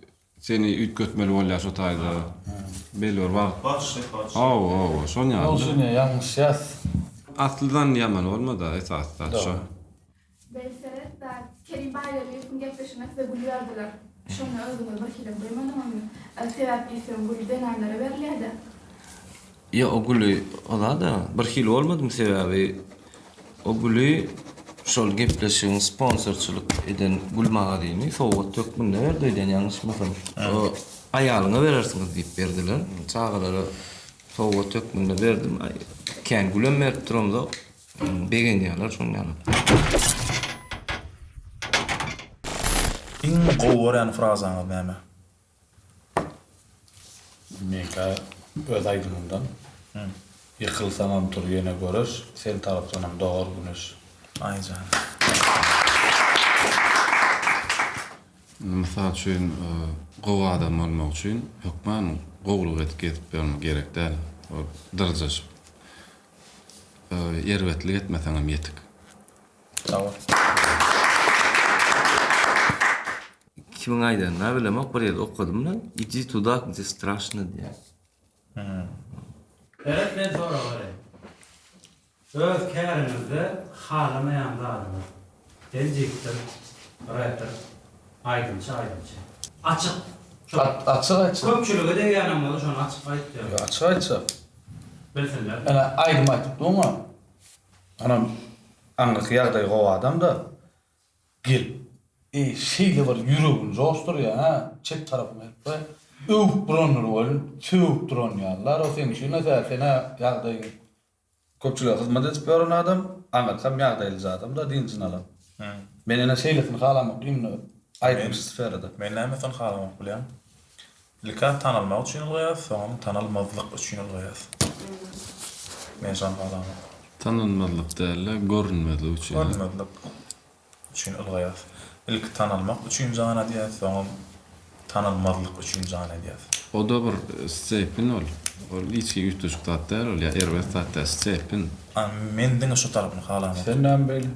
Seni üýtgetmeli bolýar şo taýda. Belli bir wagt. Hoş ne hoş. Hawa hawa şon ýaly. Ol şuny ýalňyşýas. Aslydan ýaman bolmada esasy zat şo. Bel seret zat. Kerim Baýberdiýewiň gepleşigine size gül berdiler. Şonda özüňiz bir hilem duýmadyňyzmy? Sebäp diýseň gül zenanlara berilýädä. Ýok o güli o zada bir hili bolmadym sebäbi o güli şol gepleşigiň sponsorçylyk eden gül magazyny sowgat hökmünde berdi öýdýän ýalňyşmasam. Aýalyňa berersiňiz diýip berdiler. Çagalara sowgat hökmünde berdim. Kän gülem berip duramzok. Begenýärler şoň ýaly. Iň gowy görýän frazaňyz näme? Meňkä öz aýdymymdan. Ýykylsaňam tur ýene göreş, sen tarapdanam dogar güneş. Aýjan. Mysal üçin, gowy adam bolmak üçin hökman gowulyk edip gezip ýörmek gerek däl. Ol dyrjaşyp, erbetlik etmeseňem ýetik. Sag bol. Kimiň aýdanyny bilemok, bir ýerde okadym-da, Idi tuda, gde straşno diýýär. Seret men sorag bereýin. Öz käriňizde halamaýan zadyňyz. Sen diktor, reper, aýdymçy aýdymçy. Açyk. Şol. Açyk aýtjak. Köpçülige degýänem bolsa şony açyk aýt ýa. Ýok açyk aýtjak. Bilsinler. Ene aýdym aýdyp duňa. Onam aňyrky ýagdaýy gowy adamda. Gelip, eý, şeýle bir ýüregini joşdurýar, hä, çep tarapyňa gelip bir öwüp durandyr welin, sögüp duran ýalylar, o seň üçin-ä sen-ä ýagdaýyň köpçülige hyzmat edip ýören adam, aňyrkam ýagdaýlyja adam-da, dynjyny alan. Men ene şeýlesini halamok imенно aýdymçy sferada. Men nämesini halamok bilýäň? Ilk-ä tanalmak üçin ylgaýas, soňam tanalmazlyk üçin ylgaýas. Men şony halamok. Tanalmazlyk däl-de, görünmezlik üçin. Görünmezlik üçin ylgaýas. Ilki tanalmak üçin jan edýäs, soňam tanalmazlyk üçin jan edýäs. O-da bir stepin ol. Ol hiç hili üýtgeşik zat däl ol, ýa erbet zat däl, stepin. A men diňe şu tarapyny halamok. Sen näme beýle?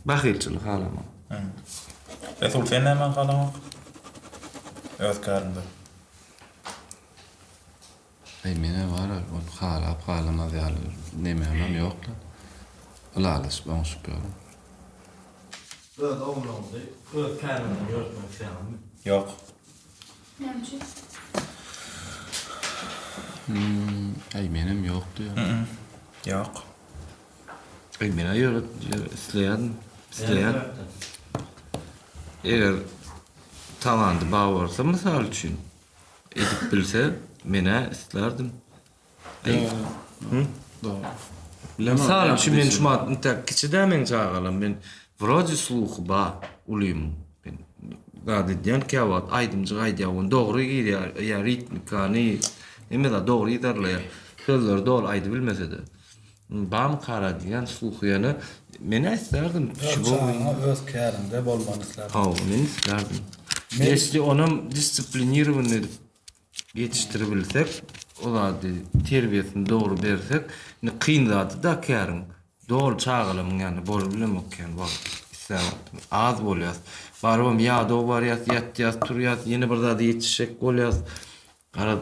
Bahylçylygy halamok. Resul sen nämäni halaňok? Öz käriňde. Eý menä bar ony halap halamaz ýaly nemämem ýokla. Ylalaşyp oňşup ýörün. Öz ogluňyzy öz käriňizden ýöretmek isleýäňizmi? Ýok. Näme üçin? Eý menem ýok diýýän. Ýok. Eý menä ýöret isleýärdim. Isleýän. Eger talanty bar bolsa mysal üçin edip bilse menä islärdim. Eý. Mysal üçin men şu wagt intäk kiçi dä meň çagalarym men wrode sluhy bar ulymyň. Men zat edýän käwagt aýdymjyk aýdýar ony dogry girýär ýa ritmikany hemme zat dogry yzarlaýar. Sözleri doly aýdybilmese-de. Bamykara diýýän sluhy ýöne men-ä islärdim. Öz çagaňa öz käriňde bolmagyny islärdim. Hawa, men islärdim. Ýesli onam disiplinirowanyý edip ýetişdiribilsek, o zady terbiýesini dogry bersek, indi kyn zady-da käriň. Doly çagalarymyň ýanynda bolup bilemok kän wagt, islän wagtym az bolýas. Barybam ýadaw barýas, ýatýas, turýas, ýene bir zada ýetişjek bolýas. Garaz,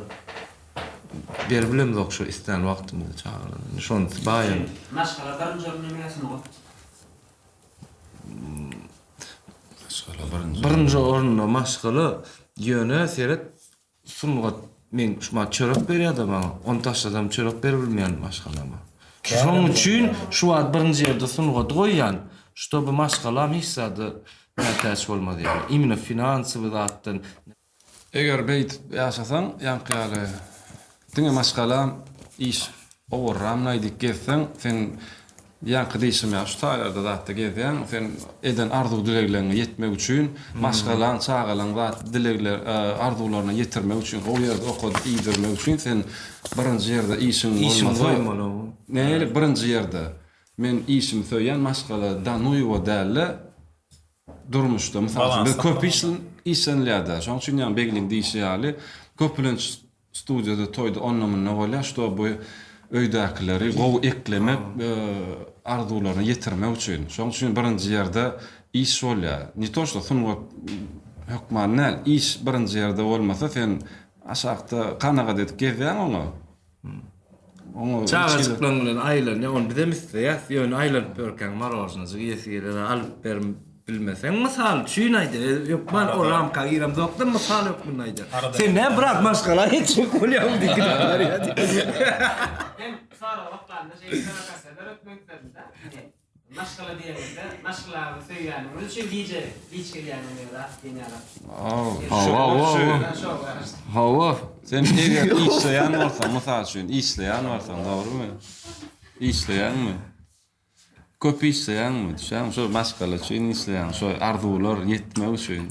beribilemzok şu islän wagtymyzda çagalara. Indi şonusy bar ýöne. Maşgala birinji orunda ýa sungat? Maşgala birinji. Birinji orunda maşgala, ýöne seret sungat meň şu wagt çörek berýärde maňa. Ony taşlasam çörek beribilmeýän maşgalama. Şonuň üçin şu wagt birinji ýerde sungaty goýýan, ştoby maşgalam hiç zada mätäç bolmaz ýaly. Imенно finansowy zatdan. Eger beýdip ýaşasaň, ýaňky ýaly diňe maşgalam, iş owarramlaý diýip gezseň, sen ýaňky diýşim ýaly şu taýlarda zatda gezýäň, sen eden arzuw-dilegleňe ýetmek üçin, maşgalaň, çagalaň zat dilegler, arzuwlaryna ýetirmek üçin, gowy ýerde okadyp iýdirmek üçin sen birinji ýerde işiň bolmasa, nähili birinji ýerde? Men işimi söýýän maşgala danuýewa däl-de, Durmuşda, mysal üçin, biz köp işlenilýär-dä. Şonuň üçin ýaňy Begliň diýşi ýaly, köplenç studiýada, toýda onda-munda bolýar, ştoby öýdäkileri gowy eklemek, arzuwlaryna ýetirmek üçin. Şonuň üçin birinji ýerde iş bolýar. Ne to, şto sungat hökman däl, iş birinji ýerde bolmasa, sen aşakda kanagat edip gezýäň oňa. Oňa Çagajyklaň bilen aýlanýar, ony bizem isleýäs, ýöne aýlanyp ýörkäň marojnajyk iýesi geler, alyp berim bilmeseň, mysal üçin aýdýan, hökman o ramka giremzok-da, mysal hökmünde aýdýan. Sen näme brat maşgala ýetjek bolýaň diýip gidip barýar diýip. Men sorag oklanda şeýle prowokasiýa döretmek isledim-de. Maşgala diýeniňizde, maşgalaňyzy söýýäniňiz üçin gije giç gelýäniňiz zat diýen ýaly. Hawa, hawa. Hawa, sen eger işleýän bolsaň, mysal üçin, işleýän bolsaň, dogrumy? Işleýäňmi? Köp işleýäňmi? Düşýäňmi? Şo maşgala üçin işleýäň, şo arzuwlar ýetmek üçin.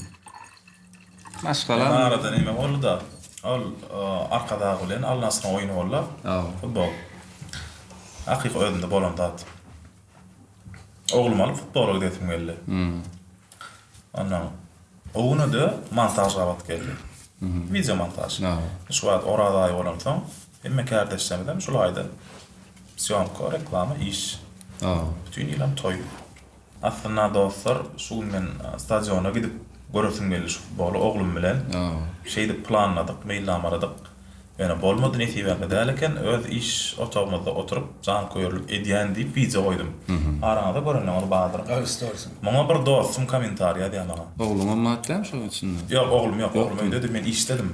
Maşgala. Arada neme boldy-da, ol Arkadag bilen Al Nasryň oýny boldy, futbol. Hakyky özümde bolan zat. Oglumy alyp futbola gidesim geldi. Ondan o güne-de montaž gabat geldi. Wideo montaž. Şu wagt Oraz aýy bolansoň, hemme kärdeşlerimizem şul aýda sýomka, reklama, iş. Bütin ýylam toý. Aslynda dostlar, şu gün men stadiona gidip göresim geldi şu futboly oglum bilen. Şeýdip planladyk, meýilnamaladyk. Ýöne bolmady, nesibämde däl eken. Öz iş otagymyzda oturyp, janköýerlik edýän diýip wideo goýdum. Araňyzda görenleriňiz bardyr. Muňa bir dostum kommentariý ýazýar maňa. Ogluňam bar dälmi şoň içinde? Ýok, oglum ýok. Oglum öýdedi, men işdedim.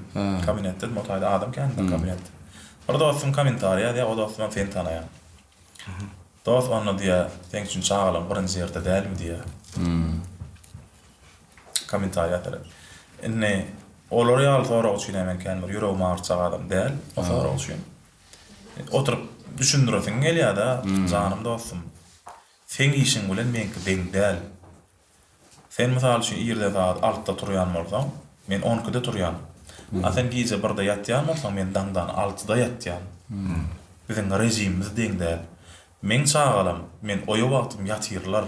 Kabinetdedim, o taýda adam kändi kabinetde. Bir dostum kommentariý ýazýar, o dostumam seni tanaýar. Dost onda diýýär, seň üçin çagalaň birinji ýerde dälmi diýýär. Kommentariýa seret. Indi olar ýaly sorag üçin men kän bir ýüregim agyrtjak adam däl, o sorag üçin. Oturyp düşündiresiň gelýär-de, janym dostum. Seň işiň bilen meňki deň däl. Sen mysal üçin irden sagat altyda turýan bolsaň, men on ikide turýan. A sen gije birde ýatýan bolsaň, men daňdan altyda ýatýan. Biziň režimimiz deň däl. Meň çagalam men oýa wagtym ýatyrlar.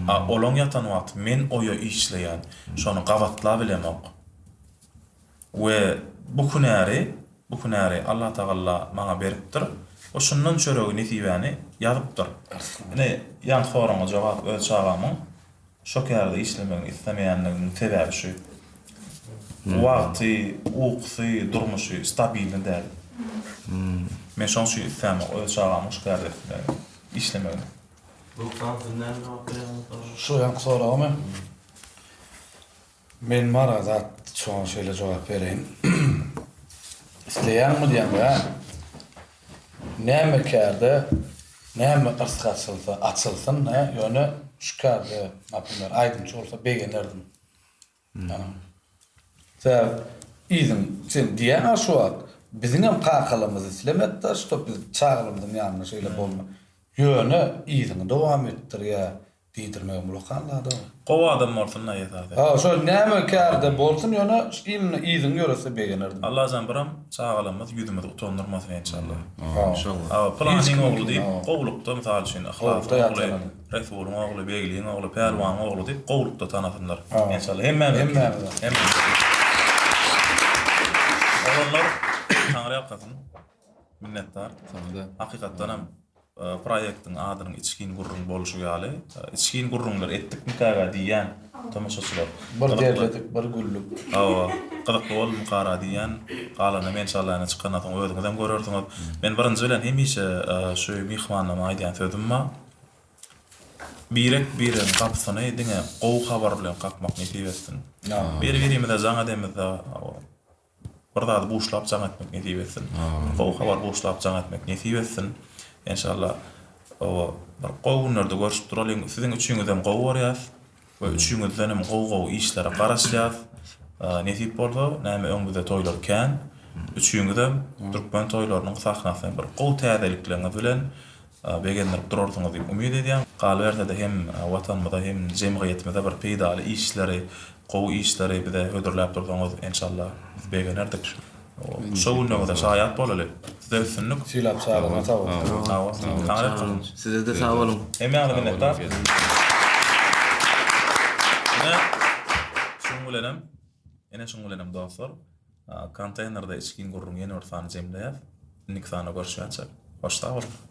A olaň ýatan wagty men oýa işleýän. Şony gabatlabilemok. We bu hünäri, bu hünäri Allatagalla maňa beripdir we şundan çöregi nesibäni ýazypdyr. Ine, ýaňky soragyňa jogap öz çagamyň şo kärde işlemegini islemeýänliginiň sebäbi şu. Wagty, ukusy, durmuşy stabilny däl. Men şoň üçin islämok öz çagamyň şu kärde işlemegini. Lukman siz näme jogap berýäňiz soraga? Şu ýaňky soragamy? Men mara zat şoňa şeýle jogap bereýin. Isleýäňmi diýende, näme kärde näme yrsg açylsa açylsyn, hä, ýöne şu kärde, naprimer, aýdymçy bolsa begenerdim. Sebäbi yzyň sen diýýäň-ä şu wagt, biziňem kakalarymyz islemedi-de, ştob biz çagalarymyzyň ýanynda şeýle bolma. Ýöne yzyňy dowam etdirýä. Diýdirmegem ullakan zad-a. Gowy adam bolsun-da esasy. Ha şol näme kärde bolsun ýöne imенно yzyňy ýöretse begenerdim. Allajan biram çagalarymyz ýüzümizi utandyrmasyn enşalla. Enşalla. Hawa pylanyň ogly diýip gowulykda mysal üçin Yhlasyň ogly, Resulyň ogly, Begliň ogly, Pälwanyň ogly diýip gowulykda tanasynlar. Enşalla hemmämiz. Hemmämiz. Oglanlar Taňry ýalkasyn. Minnetdar. Saňada. Hakykatdanam proýektiň adynyň içgin gürrüň bolşy ýaly, içgin gürrüňler etdikmikägä diýýän tomaşaçylar. Bir derledik, bir güldük. Hawa, gyzykly boldumykara diýýän. Galanyny enşalla ýene çykandan soň özüňizem görersiňiz. Men birinji bilen hemişe şu myhmanlaryma aýdýan sözüm bar. Birek-biregiň gapysyny diňe gowy habar bilen kakmak nesip etsin. Bir-birimize jaň edemizde Bir zady buşlap jaň etmek nesip etsin. Gowy habar buşlap jaň etmek nesip etsin. Enşalla oba bir gowy günlerde görüşüp duralyň. Siziň üçiňizem gowy görýäs we üçiňizdenem gowy gowy işlere garaşýas. Nesip bolsa näme öňümizde toýlar kän. Üçiňizem türkmen toýlarynyň sahnasyny bir gowy täzelikleriňiz bilen begendirip durarsyňyz diýip umyt edýän. Galyberse-de hem Watanymyza hem jemgyýetimize bir peýdaly işleri, gowy işleri bize hödürläp dursaňyz enşalla biz begenerdik. Şo günleriňize şaýat bolaly. Size üstünlik. Sylap çagyryňa sag boluň. Sag boluň. Taňry ýalkasyn. Size-de sag boluň. Hemmäňize minnetdar. Ine şuň bilenem, ine şuň bilenem dostlar, konteýnerde içgin gürrüň ýene bir sany jemleýäs. Indiki sanda görüşýänçäk, hoş sag boluň.